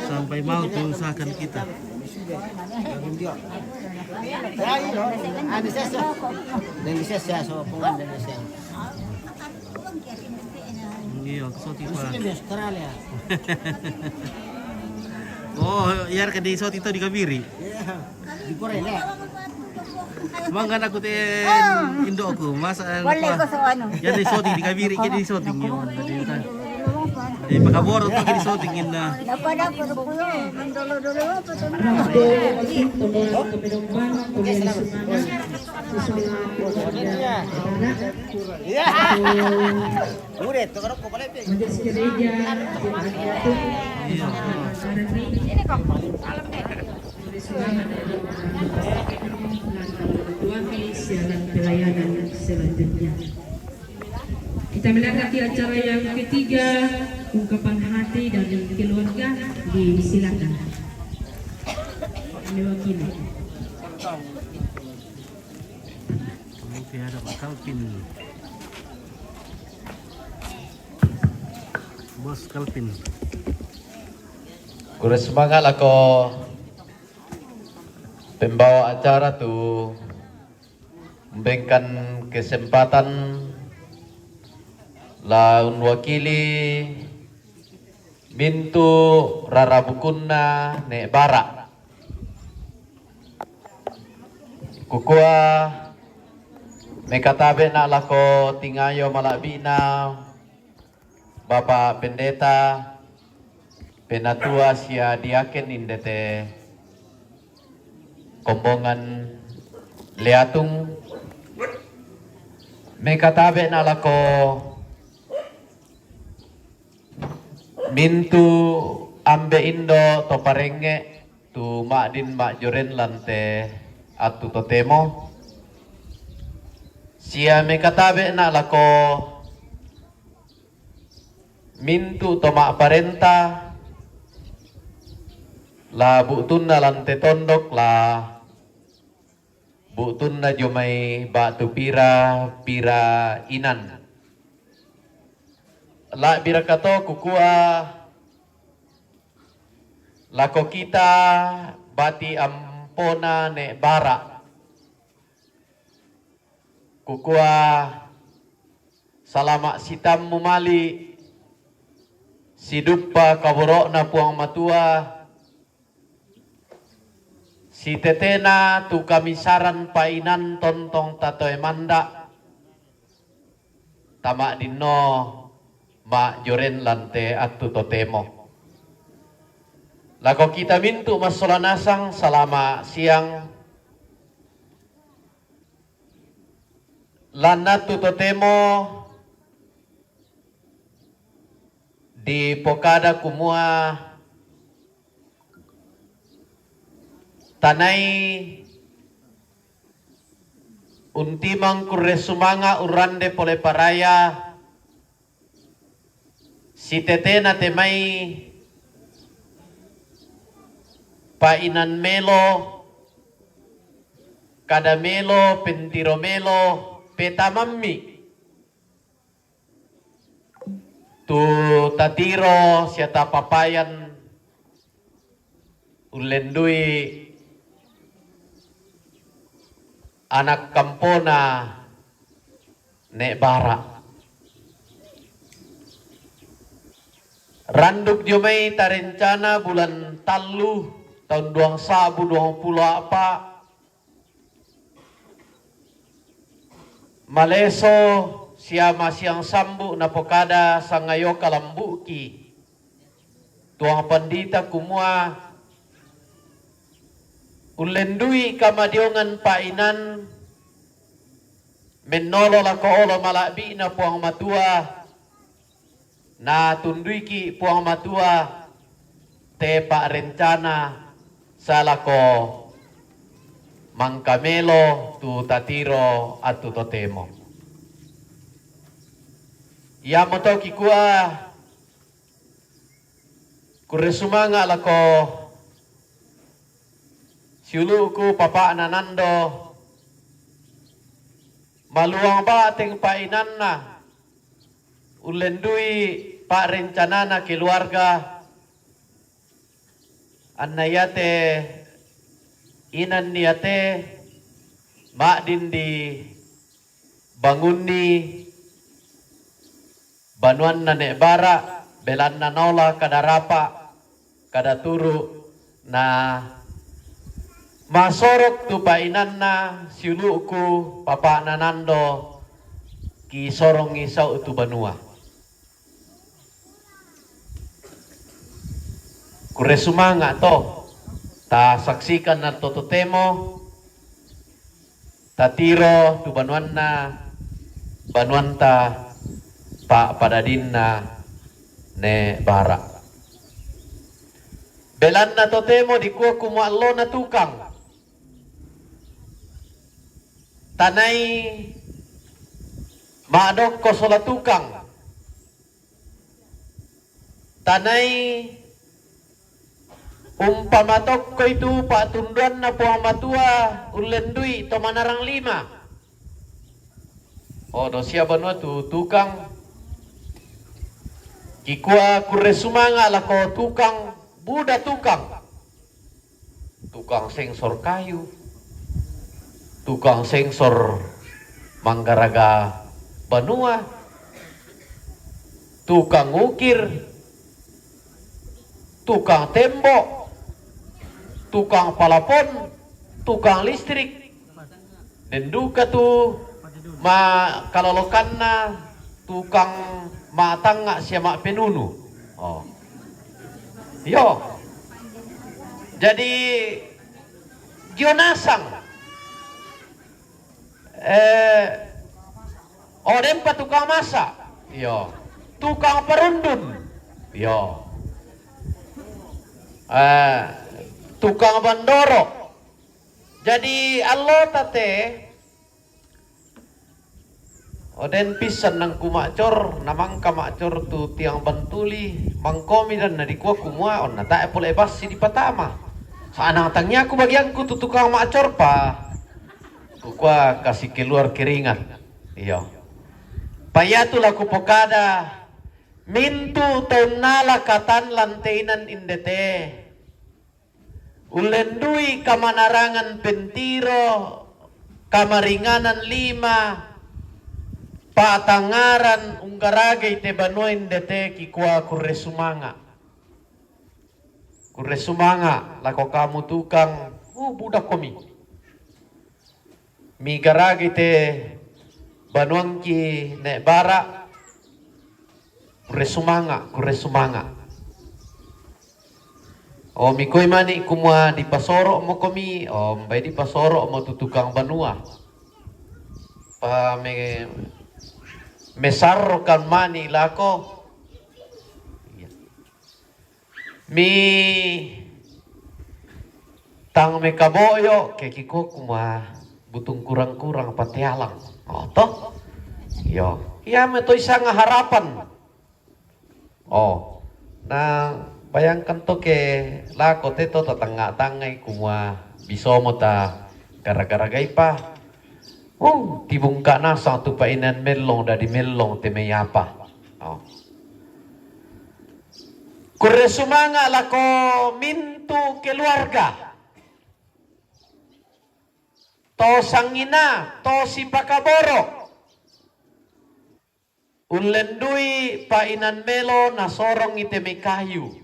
sampai mau diusahakan kita. Iya, kesoti, Pak. Oh, iya, kan di soti itu di Kabiri. Iya, di Korea. Mangga na ku te indoku, masa boleh ko so anu. Jadi shooting di kabiri, jadi shooting yo. Jadi pakaboro tu jadi shooting inna. Dapat aku dulu, dulu dulu apa tu? Iya. Udah, tukar rokok balik. Majelis gereja, jemaat Tuhan, Iya. Ini kok malam deh. Selamat datang di siaran pelayanan selanjutnya. Kita melihat nanti acara yang ketiga, ungkapan hati dari keluarga, disilakan. Mewakili. Oke, ada Pak Kalpin. Bos Kalpin. Kure sumanga' lako pembawa acara tu memberikan kesempatan la unwakili mintu' rarabukunna ne' bara'. Kukua mekatabe' na' lako tingayo mala'bi'na Bapak Pendeta, Penatua sia Diaken inde te kombongan Leatung, mekatabe' na' lako mintu' ambe' indo' to parengnge' tu ma'din ma'joren lan te attu totemo, sia mekatabe' na' lako mintu' to ma'parenta la bu'tunna lan te tondok la bu'tunna jomai ba'tu pira-pira inan. La'biraka to kukua lako kita bati' ampona ne' bara'. Kukua salama' sitammu mali' siduppa kaboro'na Puang Matua, sitetena tu kamisaran pa'inan tontong tatoe manda', tama'dinno ma'joren lan te attu totemo. Lako kita mintu' massola nasang, salama' siang. Lan attu totemo dipokada kumua tanai untimang kurre sumanga' urrande pole paraya, sitetena te mai pa'inan melo, kada melo, pentiro melo, petamammi tu tatiro sia tapapayan ullendui ana' kampona ne' bara'. Randuk dio mai tarencana bulan tallu taun duang sa'bu duang pulo a'pa', maleso sia masiang sambu' napokada sangayoka lambu'ki Tuang Pandita kumua, ullendui kamadiongan pa'inan mennolo lako olo mala'bi'na Puang Matua, natunduiki' Puang Matua te pa'rencana salako mangkamelo tu tatiro attu totemo. Iamoto kikua kurre sumanga' lako siulu'ku papa'na Nando, maluang ba'teng pa'inanna ullendui pa'rencanana keluarga, anna iate inan iate ma'din dibangunni banuanna ne' bara', belanna naola kada rapa', kada turu', na Masorok tu painanna siulu'ku, papa'na Nando, kisorongi sau' tu banua. Kurre sumanga' to, tasaksikan na to totemo, tatiro tu banuanna, banuanta pa'padadinna Ne' Bara. Belanna totemo dikua kumua allona tukang. Tanai ma'dokko sola tukang. Tanai umpama tokko itu pa'tunduanna Puang Matua ullendui to manarang lima. O, do sia banua tu tukang. Kikua kurre sumanga' lako tukang, buda tukang. Tukang sengsor kayu, tukang sengsor manggaraga banua, tukang ukir, tukang tembok, tukang palapon, tukang listrik, den duka tu ma-, kalolokanna tukang ma'tangnga' sia ma'penunu. O. Iyo. Jadi, gio nasang. Eh, o, denpa tukang masa'. Iyo. Tukang parundun. Iyo. Eh, tukang bandoro. Jadi, allota te, o, den pissan nangku ma'cor, namangka ma'cor tu tiang bantuli, mangkomi dan nadikua kumua, onna tae' pole bassi dipatama. Sa'nang tangiaku bagiangku tu tukang ma'cor pa. Kukua kasi keluar keringat. Iyo. Paiatu la kupokada, mintu' tau nala katan lanteinan indete. Ullendui kamanarangan pentiro, kamaringanan lima, pa'tangngaran unggaragai te banua indete kikua kurre sumanga'. Kurre sumanga' lako kamu tukang, uh, buda komi. Migaragai te banuangki Ne' Bara, kurre sumanga', kurre sumanga'. O, mikoi mani kumua dipasoro'mo komi, o, mbai dipasoro'mo tu tukang banua. Pa me-, mesarrokan mani lako. Mi tang mekabo'yo ke kiko kumua butung kurang-kurang patealang. O, to? Iyo. Iya me to isanga harapan. O. Na, bayangkan to ke lako te to tatangnga-tangngai kumua bisomo ta gara-gara gaipa. Uh, tibungka nasang tu pa'inan mellong dadi mellong te mai apa. O. Kurre sumanga' lako mintu' keluarga. To sangina, to sipakaboro'. Ullendui pa'inan melo nasorongi te mai kayu.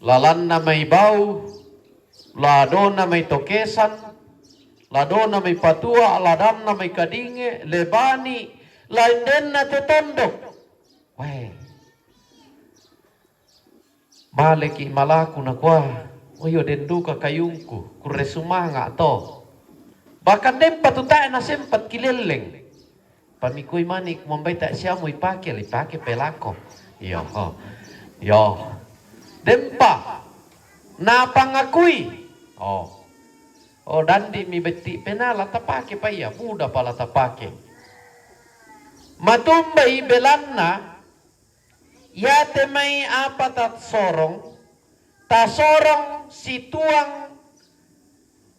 Lalanna mai bau, ladona mai tokesan, ladona mai patua, ladanna mai kadinge, lebani, laindenna te tondok. Weh. Maleki malaku nakua, "Oyo, den duka kayungku, kurre sumanga' to." Bahkan denpa tu tae' nasempat kilelleng. Pamikoi mani kumua mbai tae' siamo ipake, ipake pe lako. Iyo, ho. Iyo. Denpa. Napangakui. O. O, dandi' mi betti' penaa la tapake pa iya, buda pa la tapake. Matumbai belanna, iate mai apa tasorong, tasorong situang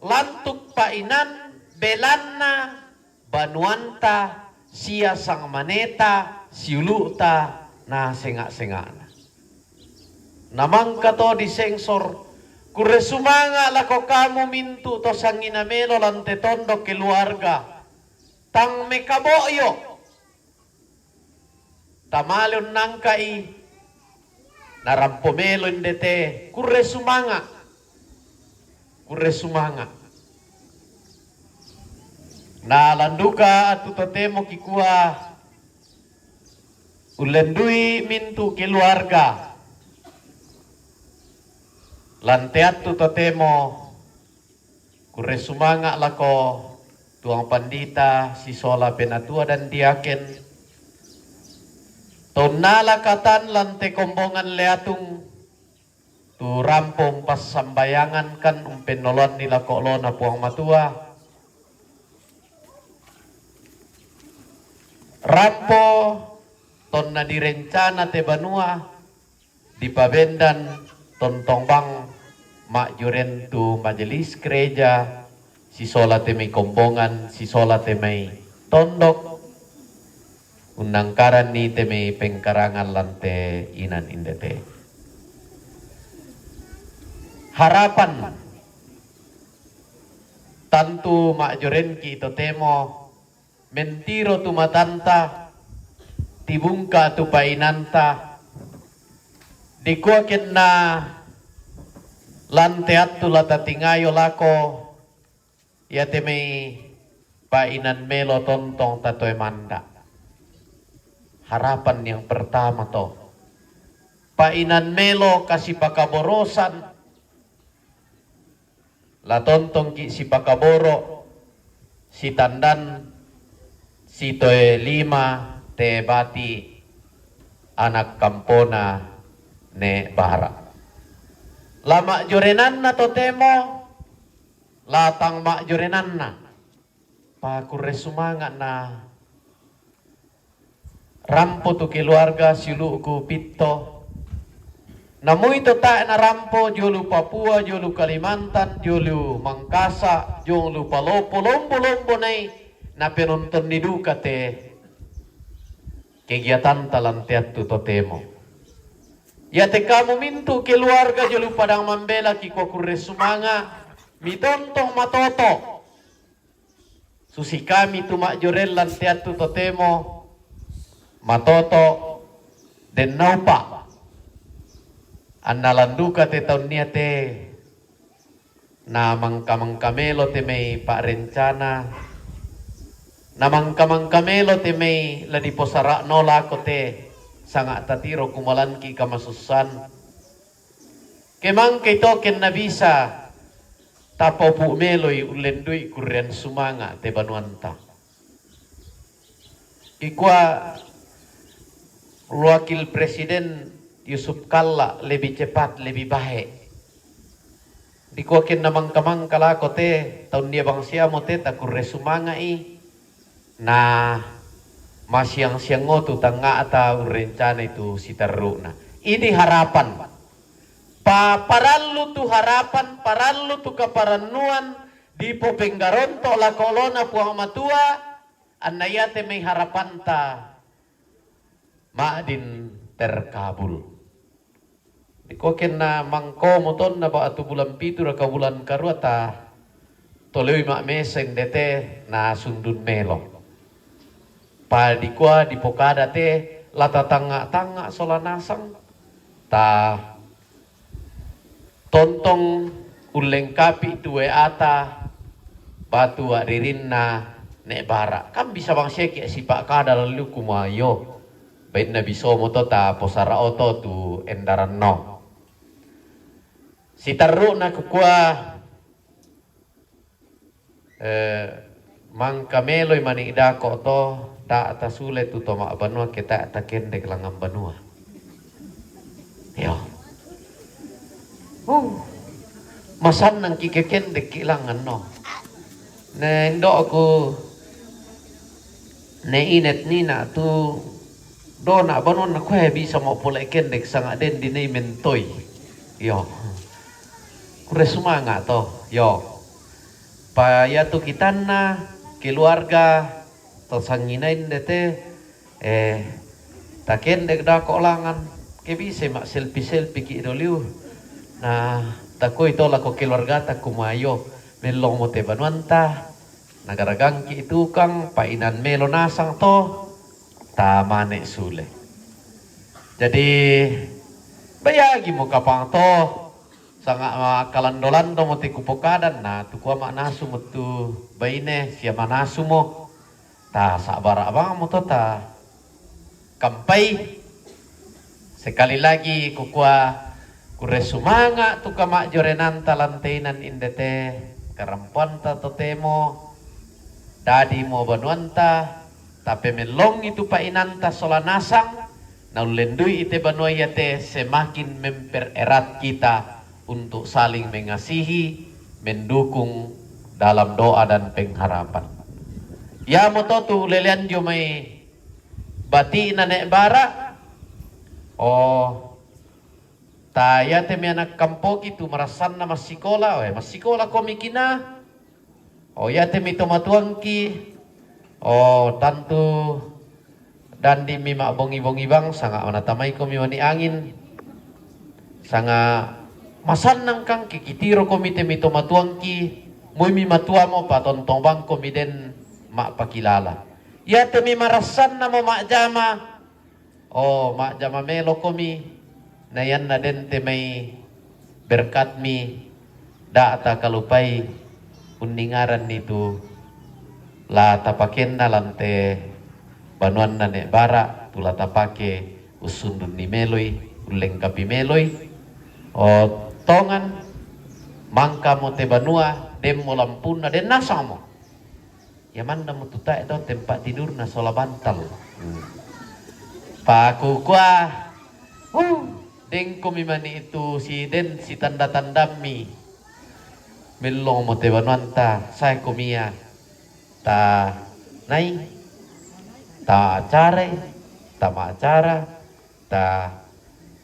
lantuk pa'inan belanna banuanta sia sangmaneta siulu'ta na senga'-senga'na. Namangka to disengsor, kurre sumanga' lako kamu mintu' to sangina melo lan te tondok keluarga. Tang mekabo'yo. Tamale unnangka'i, narampo melo indete, kurre sumanga'. kurre sumanga'. Na landuka attu totemo kikua ullendui mintu' keluarga. Lan te attu totemo kurre sumanga' lako Tuang Pandita sisola penatua dan diaken, tonna lakatan lan te kombongan Leatung, tu rampo umpassambayangankan umpennoloanni lako olona Puang Matua. Rampo tonna direncana te banua, dipabendan tontong bang ma'joren tu majelis gereja, sisola te mai kombongan, sisola te mai tondok, unnangkaranni te mai pengkarangan lan te inan inde te. Harapan tantu ma'jorenki' totemo, mentiro tu matanta, tibungka tu painanta, dikua kenna lan te attu la tatingayo lako, iate mai painan melo tontong tatoe manda'. Harapan yang pertama to. Painan melo kasipakaborosan, la tontongki' sipakaboro', sitandan, sitoe lima te bati' anak kampona ne' bara'. La ma'jorenanna totemo, la tang ma'jorenanna. Pakurre sumanga' na rampo tu keluarga siulu'ku Pitto. Namui to tae' narampo dio lu Papua, dio lu Kalimantan, dio lu Mangkasa, dio lu Palopo, lombo-lombo nai, napenontonni duka te kegiatanta lan te attu totemo. Iate kamu mintu' keluarga dio lu Padang Mambela kikua kurre sumanga', mitontong matoto'. Susi kami tu ma'joreng lan te attu totemo matoto' den naupa'. Anna landuka te taunnia te na mangka-mangka melo te mai pa'rencana, na mangka-mangka melo te mai la diposara'no lako te sanga' tatiro kumalanki' kamasussan. Ke mangkei to kenna bisa tapaupu' meloi ullendui kurrean sumanga' te banuanta. Dikua Wakil Presiden Yusuf Kalla, lebih cepat, lebih baik. Dikua kenna mangka-mangka lako te, taunnia bangsiamo te takurre sumanga'i, na masiang-siangngo tu tangnga'ta urrencanai tu siterru'na. Ini harapan. Pa-, parallu tu harapan, parallu tu kaparannuan, dipopenggaronto' lako olona Puang Matua, anna iate mai harapanta ma'din terkabul. Dikua kenna mangkomo tonna ba'tu bulan pitu raka bulan karua ta toleoi ma'meseng dete na sundun melo. Pa dikua dipokada te la tatangnga'-tangnga' sola nasang, ta tontong ullengkapi tu W A-ta batu a'ririnna ne' bara'. Kan bisa bangsiaki' sipa'kada lallu kumua iyo, bainna bisomo to taposara'o to tu endaranno. Siterru'na kukua, eh, mangka meloi mani' dako' to, ta' tasule tu to ma'banua ke ta' takendek langngan banua. Iyo. Uh, masannangki' ke kendekki' langngan no. Ne indo'ku ne inet nina tu dona' banuanna kue bisa mo pole' kendek sanga' den dinai mentoi. Iyo. Kurre sumanga' to. Iyo. Pa iatu kitanna keluarga to sanginain dete, eh, takendek dako' langngan, ke bisai ma' selpi-selpiki' doliu. Na, takoi to lako keluargata kumua iyo, mellongmo te banuanta, nagaragangki' tukang, pa'inan melo nasang to, tamane' sule. Jadi, bayagimo kapang to, Sanga' ma kalando-lando mo te kupokadan, na tu kua ma'nasu mo tu baine sia manasu mo. Ta sa'bara' bang mo to ta kampai. Sekali lagi kukua, kurre sumanga' tu kama'jorenanta lan te inan inde te, karampoanta totemo dadi mo banuanta, tapemellongi tu pa'inanta sola nasang, na ullendu'i te banua iate semakin mempererat kita untuk saling mengasihi, mendukung dalam doa dan pengharapan. Iamoto tu ulelean dio mai bati'na ne' bara'. Oh, ta iate mi ana' kampoki tu marassanna massikola, oe, massikola komi kina. Oh, iate mi tomatuangki, oh, tantu dandi' mi ma'bongi-bongi bang, sanga' manatamaiko mi mani angin, sanga' masannang kangki, kitiro komi te mi tomatuangki, moi mi matuamo, patontong bangko mi den ma'pakilala. Iate mi marassanna mo ma'jama, oh, ma'jama melo komi, na ianna den te mai berkatmi, da' ta kalupai unningaranni tu la tapakenna lan te banuanna ne' bara', tu la tapake ussundunni meloi, ullengkapi meloi. Oh, tongan, mangkamo te banua, denmo lampunna, den nasangmo. Ia manna mo tu tae' do tempat tidurna sola bantal. Hmm. Pakukua, uh, dengko mi mani itu si den sitanda-tandammi. Mellong mo te banuanta, sae ko mia. Ta nai, ta acare, ta ma acara, ta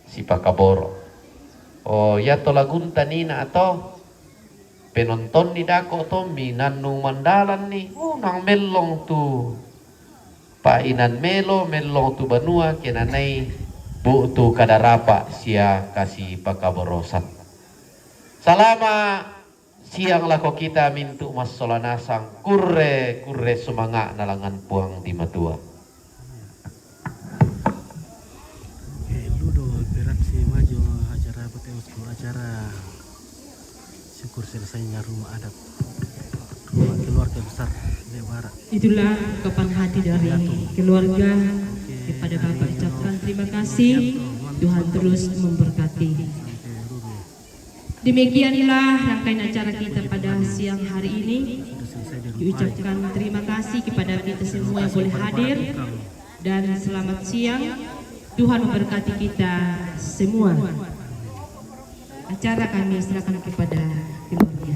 sipakaboro. Oh, iato lagunta nina ato, penontonni dako' tommi nannu mandalanni, oh, nang mellong tu pa'inan melo, mellong tu banua, kenanai bu'tu kadarapa' sia kasipakaborosan. Salama' siang lako kita mintu' massola nasang, kurre, kurre sumanga'na langngan Puang di Matua. Eh, ludo berat si maju acara apa teh, acara syukur selesainya rumah adat, rumah keluarga besar Lebara. Itulah ungkapan hati dari keluarga kepada Bapak, ucapkan terima kasih. Tuhan terus memberkati. Demikianlah rangkaian acara kita pada siang hari ini. Diucapkan terima kasih kepada kita semua yang boleh hadir dan selamat siang. Tuhan memberkati kita semua. Acara kami serahkan kepada keluarga.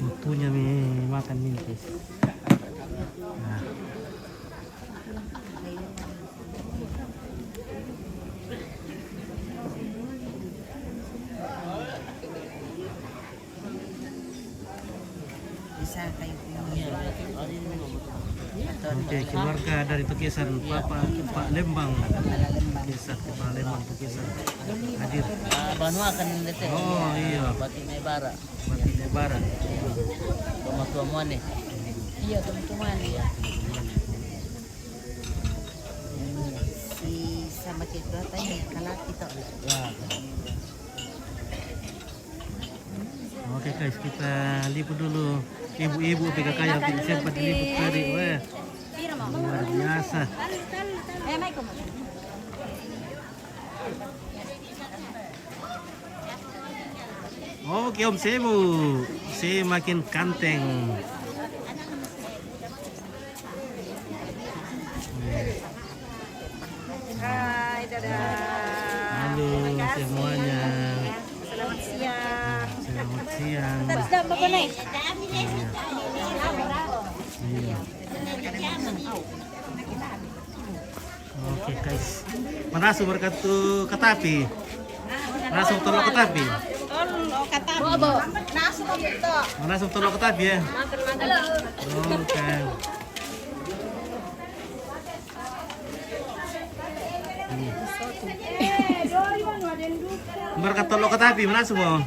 Waktunya mi makan mi, guys. Nah. Bisa kayak gini. Oke, keluarga dari Tukisan, Papa, Pak Lembang. Tukisan, Kepala Lembang Tukisan. Hadir. Ah, banua kan ini teh. Oh, iya. Batik Naibara. Batik Naibara. Rumah tua Muane. Iya, rumah tua Muane. Si sama kita tanya kalau kita. Ya. Oke, guys, kita liput dulu ibu-ibu P K K yang tidak sempat diliput tadi. Weh, luar biasa. Oke, Om Semu, semakin kanteng. Hai, dadah. Halo semuanya. Selamat siang. Selamat siang. Terus dah, Bapak, nih. Iya. Iya. Oke, guys. Manasu markatu katapi. Manasu tolo katapi. Tolo katapi. Manasu tolo katapi ya. Oke. Hmm. Markatu tolo katapi, manasu mo.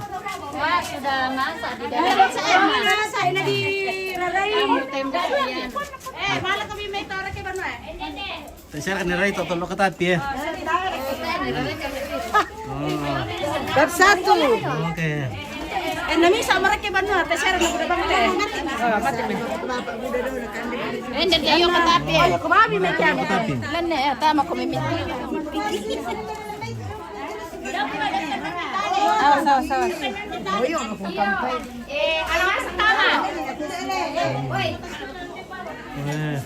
Wah, sudah masak di dalam. Masak, ini di rarai. Kamu tembak, iya. Eh, malah kami main tarik ke mana? Te' sere' ne rai to' tollo katapi, eh. Oh. Bab satu. Oke. Eh, nami sa' marake banua, te' sere' ne kuda bangte. Oh, mati mi. Eh, dan dia yo katapi. Ayo, ko babi mi kian. Katapi. Lenne, eh, tama ko mimi. Awas, awas, awas. Eh, awas, tama. Eh.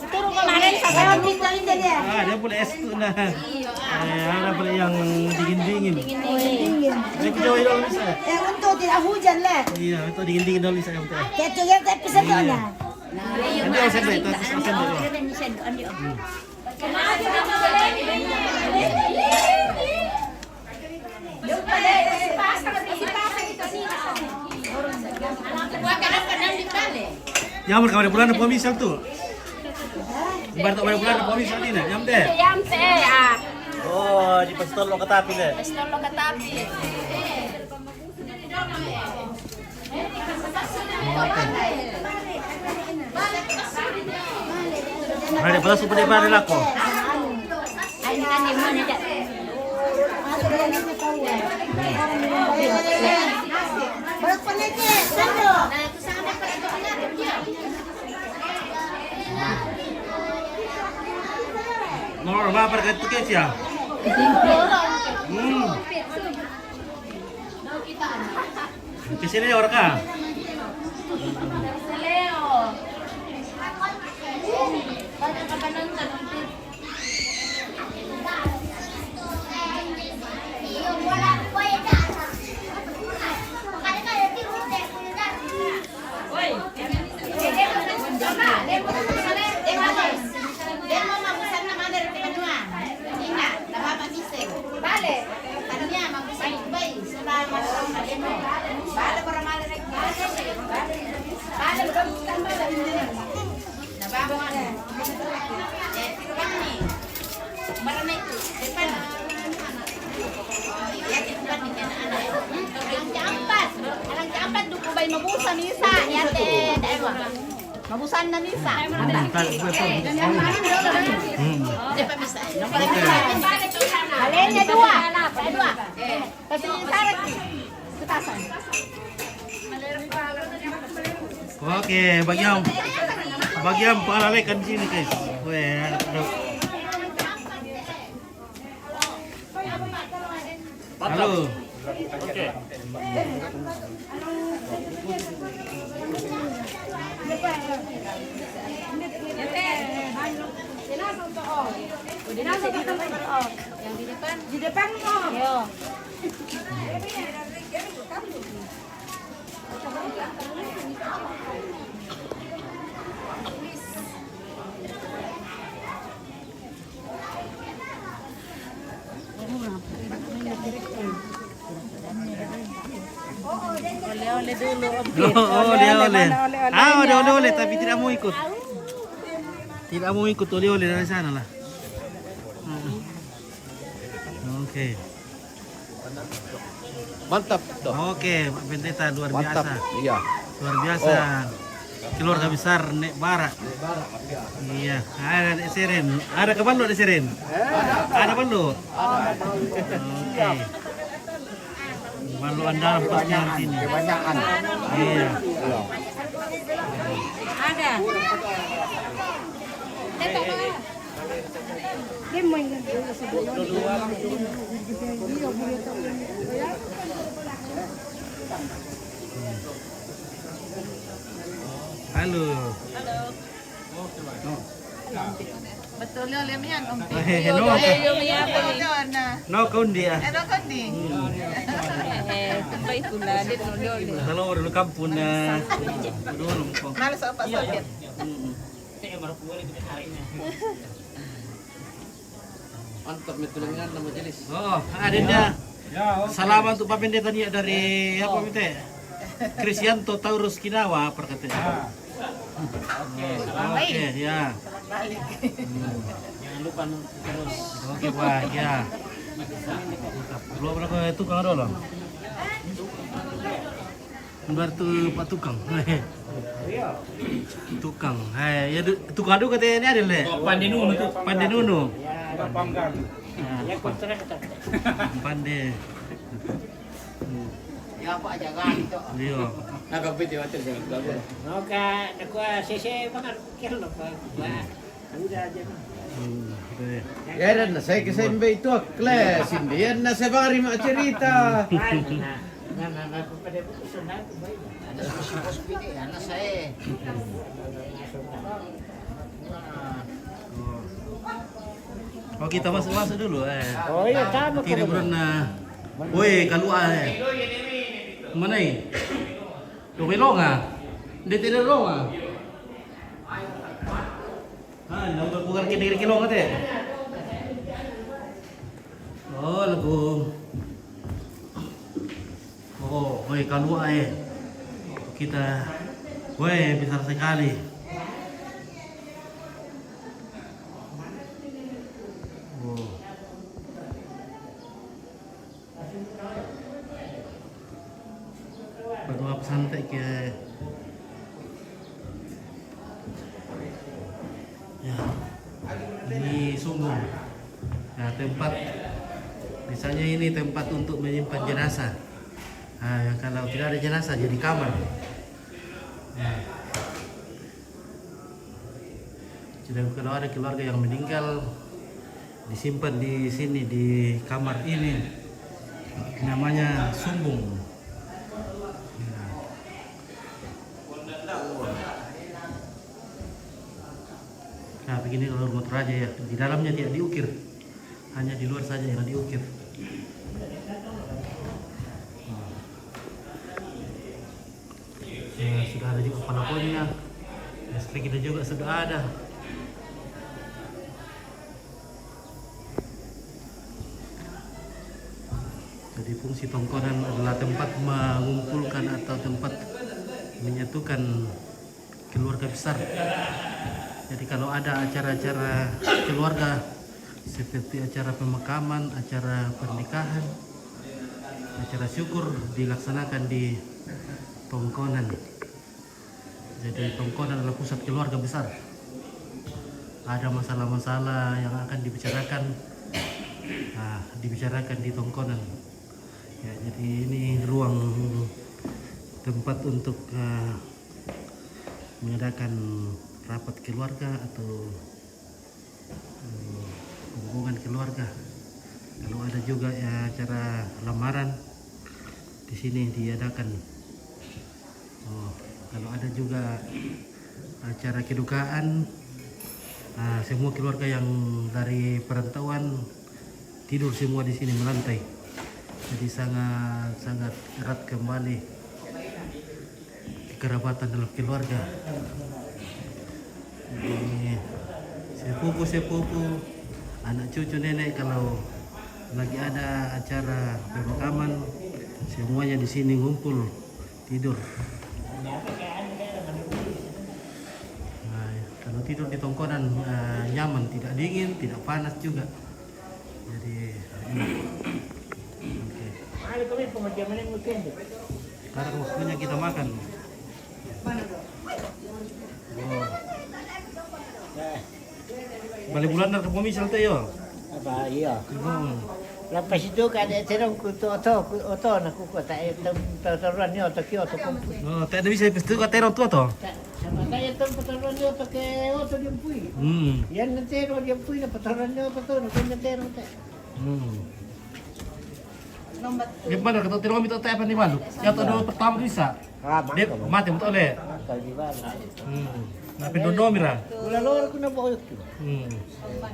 Turun kemarin sampai kita ini dia. Ah, dia boleh es tu nah. Eh, ada boleh yang dingin-dingin. Dingin-dingin. Dia kejauh dulu bisa. Eh, untuk tidak hujan lah. Iya, itu dingin-dingin dulu bisa yang teh. Kayak tu yang tak bisa tu nah. Nanti yang saya beli, tak bisa saya beli. Hmm. Yang mereka pada bulan apa misal tu? Ibarat pada bulan apa misal ni nak? Yang deh. Yang teh, ah. Oh, di pastor lo katapi deh. Pastor lo katapi. Ada pala supa de' pare lako. Mau apa pergi tu ke siya? Hmm. Ke sini orang ka? Alang kiampat, alang kiampat duku bai mabusa misa, ya te, daewa. Mabusan na misa. Balenya dua, dua. Kasi sarap. Kutasan. Oke, bagian, bagian pengalaman kan sini, guys. Weh, aduh. Halo. Oke. Yang di depan. Di depan, oh. Yo. Oleh-oleh dulu, Om. Oh, oleh-oleh. Mana oleh-olehnya? Ah, ada oleh-oleh, tapi tidak mau ikut. Tidak mau ikut oleh-oleh dari sana lah. Hmm. Oke. Mantap, toh. Oke, Pak Pendeta, luar biasa. Mantap, iya. Luar biasa. Oh. Keluarga besar Nek Bara. Nek Bara, iya. Iya, ada Nek Seren. Ada ke Balu, Nek Seren? Eh. Ada Balu? Ada. Oke. Balu andalan pasti nanti nih. Kebanyakan. Iya. Iya. Ada. Halo. Halo. Betul ya, lemian, Om. Eh, no. Ayo, Mia, no, no, no. No, kau dia. Eh, no, kau di. Hmm. Eh, tempat itulah, dia no, no, no. Kalau orang kampung, nah. Dulu, kau. Malas apa, sakit? Hmm. Mantap, betul dengan nama jenis. Oh, adanya. Ya, oke. Salam untuk Pak Pendeta nih dari apa, Mite? Kristianto Taurus Kinawa, perkata. Ya. Oke, salam. Oke, ya. Selamat balik. Hmm. Jangan lupa terus. Oke, Pak, ya. Belum pernah ke tukang ada lah. Bar tu pak tukang. Tukang. Hai, ya du-, tukang tu kata ni ada le. Oh, Pande Nunu tu. Pande Nunu. Ya, panggang. Ah, ya, kontraktor. Pande. Ya, apa aja kan tu. Iya. Nak kau pergi hotel jangan bagus. Oke, nak gua sese bakar kilo apa? Gua udah aja. Hmm, oke. Ya, dan saya ke sembe itu kle sindian na saya bang rima cerita. Nah, nah, nah, nah, pada itu senang tuh, baik. Ada sosok-sosok ini, anak saya. Oh, kita masuk-masuk dulu, eh. Oh, iya, tamu. Tiri kalau belum, nah. Woi, keluar, eh. Mana ini? Tuh, belong, ah. Dia tidak belong, ah. Ah, nang bukan kiri-kiri belong, kata. Oh, lagu. Oh, woi, keluar, eh. Kita, woi, besar sekali. Oh. Berdoa santai ke. Ya. Ini sumbung. Ya, tempat. Misalnya ini tempat untuk menyimpan jenazah. Nah, ya, kalau tidak ada jenazah jadi kamar. Ya. Jadi kalau ada keluarga yang meninggal, disimpan di sini, di kamar ini. Namanya sumbung. Ya. Nah, begini kalau rumah Toraja ya. Di dalamnya tidak diukir. Hanya di luar saja yang diukir. Ya, sudah ada juga palakonnya. Listrik kita juga sudah ada. Jadi fungsi tongkonan adalah tempat mengumpulkan atau tempat menyatukan keluarga besar. Jadi kalau ada acara-acara keluarga seperti acara pemakaman, acara pernikahan, acara syukur dilaksanakan di tongkonan. Jadi tongkonan adalah pusat keluarga besar. Ada masalah-masalah yang akan dibicarakan, nah, dibicarakan di tongkonan. Ya, jadi ini ruang tempat untuk, eh, mengadakan rapat keluarga atau, eh, kunjungan keluarga. Kalau ada juga, ya, acara lamaran di sini diadakan. Oh, kalau ada juga acara kedukaan, ah, semua keluarga yang dari perantauan tidur semua di sini melantai. Jadi sangat, sangat erat kembali kekerabatan dalam keluarga. Jadi sepupu-sepupu, anak cucu nenek kalau lagi ada acara pemakaman, semuanya di sini ngumpul tidur. Nah, kalau tidur di tongkonan, eh, nyaman, tidak dingin, tidak panas juga. Jadi enak. Oke. Sekarang waktunya kita makan. Oh. Bale bulan na ka pomisal te yo. Apa, iya. Hmm. Lapas itu kada terong ku tu oto, ku oto na ku kota, eh, tem-, totoruan ni oto ki oto kumpu. Oh, tak ada bisa itu ka terong tu oto. Sama saya tem totoruan ni oto ke oto dia pui. Hmm. Yan na terong dia pui na totoruan ni oto tu na kanya terong te. Hmm. Di mana kata terong mi to te apa ni malu? Ya to do pertama tu bisa. Ah, dia mati betul le. Mati di mana? Hmm. Na pindondo mira. Kula lor ku na boyok tu. Hmm.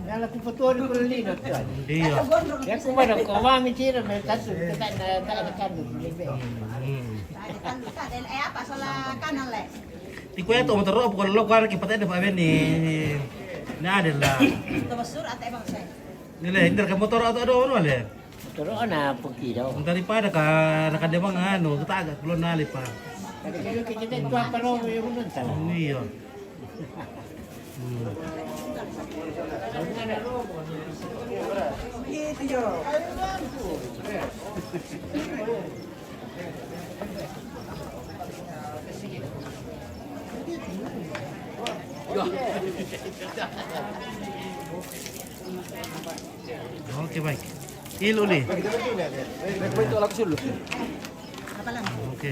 Dala ku petori ku lino tu. Iya. Ya ku mana ko mami tira me tatu kita na ta ada kan. Hmm. Ada kan tak ada, eh, apa salah kanan le? Di kuya to motor apa kalau lo kuara ki pate de pa beni. Na ada la. To basur ate bang saya. Ni le, indar ka motor atau ada orang le. Motor ana pergi dah. Daripada ka, na ka de bang anu, kita agak keluar nali pa. Kada kilo kita tu apa lo, ya, hunun salah. Iya. Hmm. Oke, baik. Ilu ni. Oke.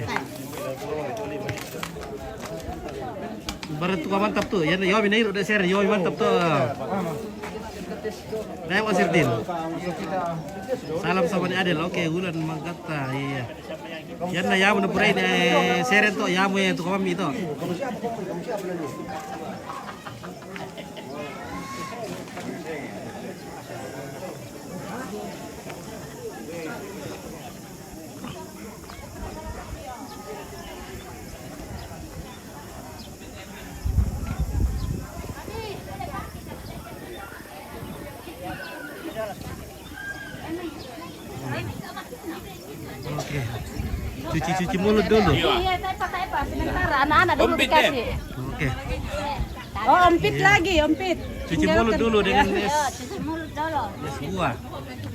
Barat tu mantap tu. Ya, yo, mina iru de ser, yo, mantap tu. Dai, Wasirdin. Salam sama ni Adel. Oke, Wulan Manggata. Iya. Yan na yamu na purai ni, eh, seren to, yamu ya, tu kami to. Oke. Cuci-cuci mulut dulu. Iya, iya, saya pakai apa? Sementara, anak-anak dulu dikasih. Oke. Oh, ompit lagi, ompit. Cuci mulut dulu dengan es. Iya, cuci mulut dulu. Es buah.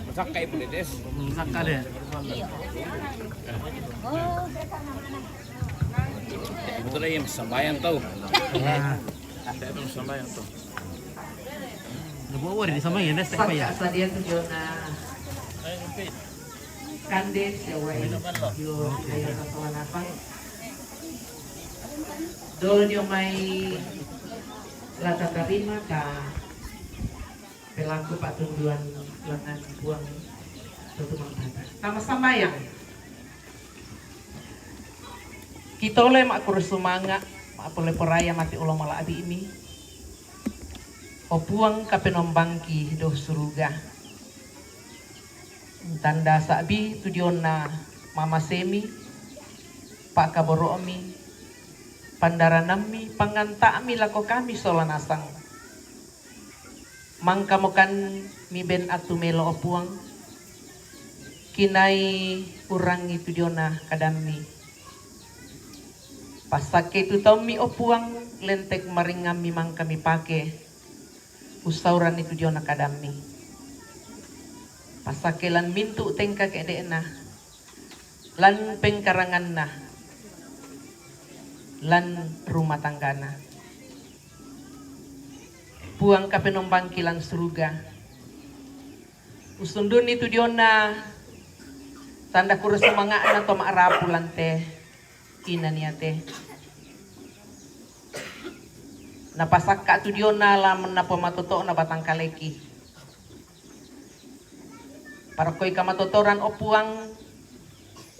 Masak kayak boleh, Des. Masak kali ya? Iya. Oh. Betul ya, sembahyang tahu. Nah. Saya belum sembahyang tahu. Nabuo wari di sambahyang, Des, tak payah. Saka sa diyan tu Jona. Kande siya way. Yo, ayo sa sawa napang. Dolo diyo may latatarima ka pelaku patunduan lengan buang tutumang tata. Tama sambahyang. Kitole ma'kurusumanga', ma'poleporaya mati olo mala'bi'mi. O Puang Kapenombangki do suruga. Ntanda sa'bi tu diona mamasemi, pa'kaboro'mi, pandaranammi, panganta'mi lako kami sola nasang. Mangkamokan mi ben attu melo, o Puang, kinai urangi tu diona kadammi. Passakke tu taummi, o Puang, lentek maringammi mangka mipake, ussauranni tu diona kadammi. Passakke lan mintu' tengka ke'de'na, lan pengkaranganna, lan rumah tanggana. Puang Kapenombangki lan suruga, usundunni tu diona tanda kurusumanga'na to ma'rapu lan te inaniate. Napasakka' tu diona lan napomatoto'na batangkaleki. Parokkoi kamatotoran, o Puang,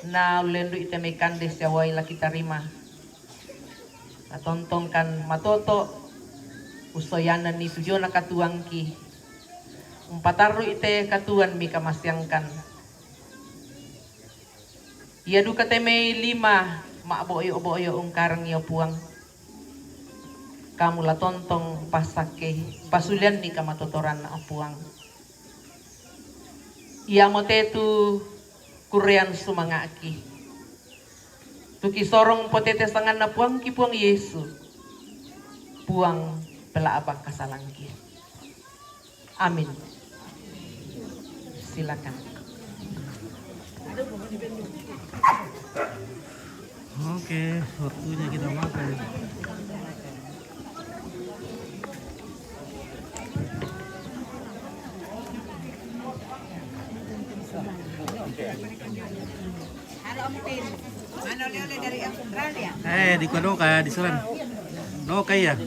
na ullendu'i te mai kande siawai la kitarima. Natontongkan matoto', ussoyananni tu diona katuoangki. Umpatarru'i te katuoan mikamaseangkan. Ia duka te mai lima ma'bo'yo-bo'yo ungkarangi, o Puang. Kamu la tontong passakkei, pasulianni kamatotoranna, o Puang. Iamote tu kurrean sumanga'ki. Tu kisorong potete sanganna Puangki Puang Yesu. Puang, pela'bak kasalangki. Amin. Silakan. Oke, waktunya kita makan. Halo, Om Tin. Mana oleh-oleh dari Australia? Eh, di Kuanoka, di Selan. No, kaya.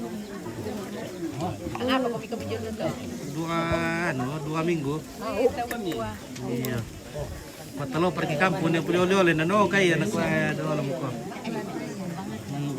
Kenapa kopi-kopi jodoh tuh? Dua, anu, dua minggu. Oh, iya. Patalo pergi kampung, dia punya oleh-oleh, no, kaya, anak gua, doa lama gua. Hmm.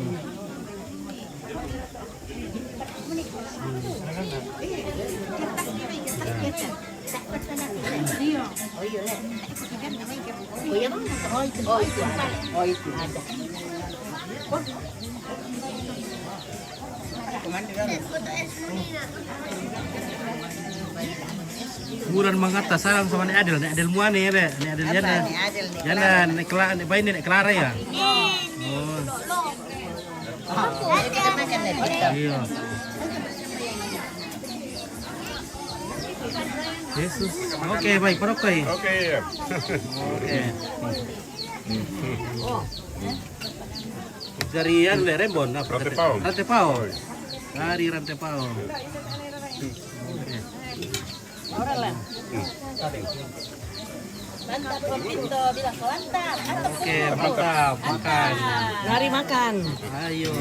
Bulan mangata salam sama ni Adel, ni Adel muane ya, be. Ni Adel jana. Ni Adel ni Jana Clara. Ni Kela-, ni Baine ni Clara ya. Oh. Iya. Yesus. Oke, baik, parokko i. Oke, iya. Oke. Dari anu le, Rembon, apa? Rantepao. Rantepao. Dari Rantepao. Oke. Mantap, Om Pinto bilang mantap. Oke, mantap. Makan. Mari makan. Ayo.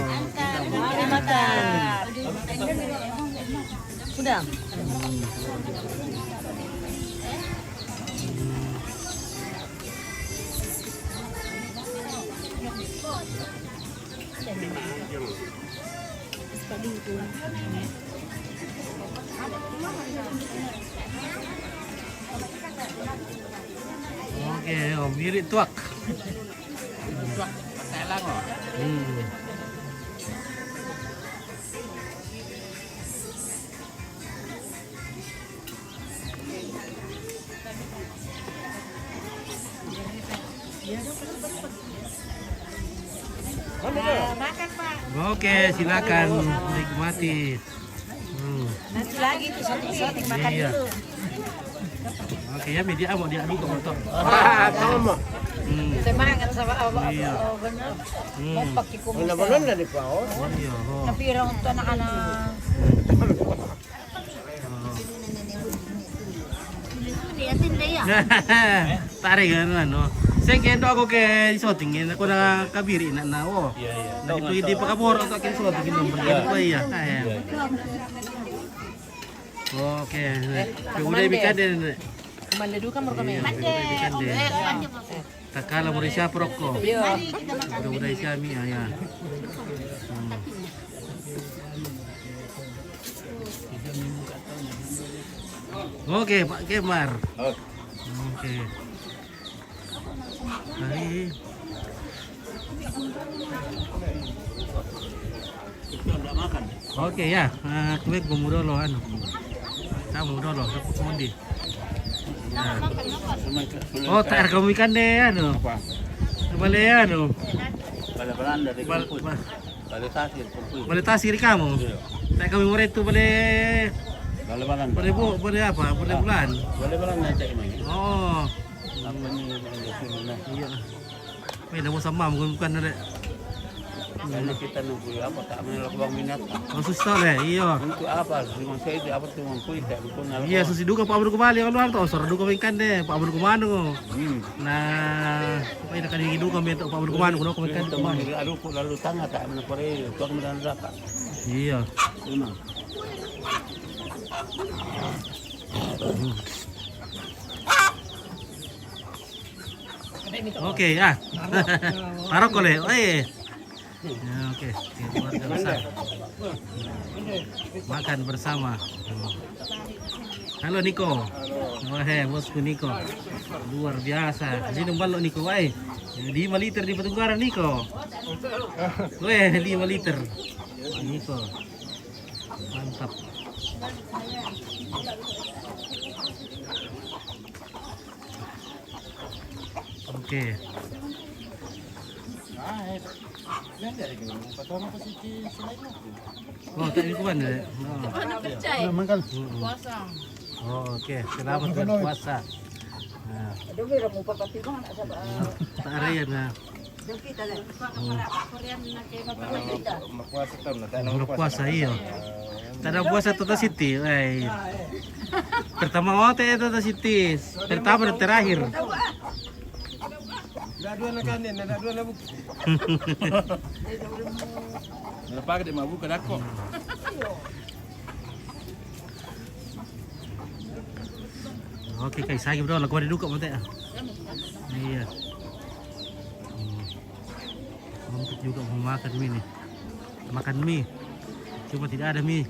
Mari makan. Sudah. Oke, Om Iri tuak. Tuak, Thailand, oh. Hmm. Oke, silakan nikmati. Hmm. Nanti lagi itu syuting-syuting makan dulu. Oke, ya, media mau diadu ke motor. Ah, sama. Hmm. Semangat sama Allah. Iya. Oh, benar. Hmm. Kompak di kumis. Benar-benar dari bawah. Iya, oh. Tapi orang tua anak-anak. Liatin deh ya. Tarik kan, anu. Saya kendo aku ke syuting, aku na kabiri na na, oh. Iya, iya. Nah, itu ide pakabor atau ke syuting, nomor apa iya? Ah, iya. Oke. Udah bikin deh. Mande duka mau kami. Iya, udah bikin deh. Takala muri siapa rokko? Iya. Udah, udah siami, ya, ya. Hmm. Oke, Pak Kemar. Oke. Hari. Oke, ya. Eh, tuwek gumudolo, anu. Kamu dolo, dapat kondi. Oh, tak kamu ikan deh, anu. Apa? Bale, anu. Bale Belanda di Bal- kampus. Bal- Bale Tasir, kampus. Bale Tasir kamu? Iya. Tak kami murid tu bale. Bale Belanda. Bale bu, bale apa? Bale bulan. Bale Belanda cak ini. Oh. Apa ni, Bale Tasir, nah. Iya. Weh, dah bosan mam, bukan, bukan ada. Karena kita nunggu apa, tak main lakukan minat. Oh, susah deh, iya. Untuk apa? Cuma saya itu apa, cuma kulit, tak bukan apa. Iya, susah juga Pak Abdul kembali, kalau harus, oh, suruh duka ikan deh, Pak Abdul kemana? Hmm. Nah, apa ini kali duka minta Pak Abdul kemana? Kuno kembali kan. Teman, aduh, kok lalu tangga tak mana kore, tuang mana neraka. Iya. Memang. Hmm. Oke, ya. Parokko le. Oi. Ya, oke. Oke, keluarga besar. Makan bersama. Halo, Niko. Wah, eh, bosku Niko. Luar biasa. Sini balok, Niko, wai. Lima liter di Patunggaran, Niko. Weh, lima liter. Niko. Mantap. Oke. Oh, tak lingkungan ya? Oh. Mana percaya? Memang kan. Mm-mm. Puasa. Oh, oke. Selamat berpuasa. Nah. Aduh, biar mau pakai timbang, nak sabar. Nah, tak ada ya, nah. Mapuasa tahun na, tak na mapuasa, iyo. Tak na mapuasa Tata Siti, ai. Pertama ote Tata Siti, pertama dan terakhir. Nda dua na kanen, nda dua na buku. Nda pakai dia mabuka dako. Oke, kai sagi bro, lagu ada duka mate. Iya. Hmm. Untuk juga mau makan mie nih. Makan mie. Cuma tidak ada mie.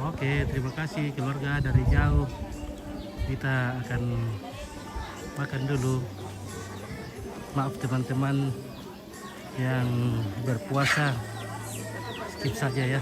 Oke, terima kasih keluarga dari jauh. Kita akan makan dulu. Maaf teman-teman yang berpuasa, skip saja ya.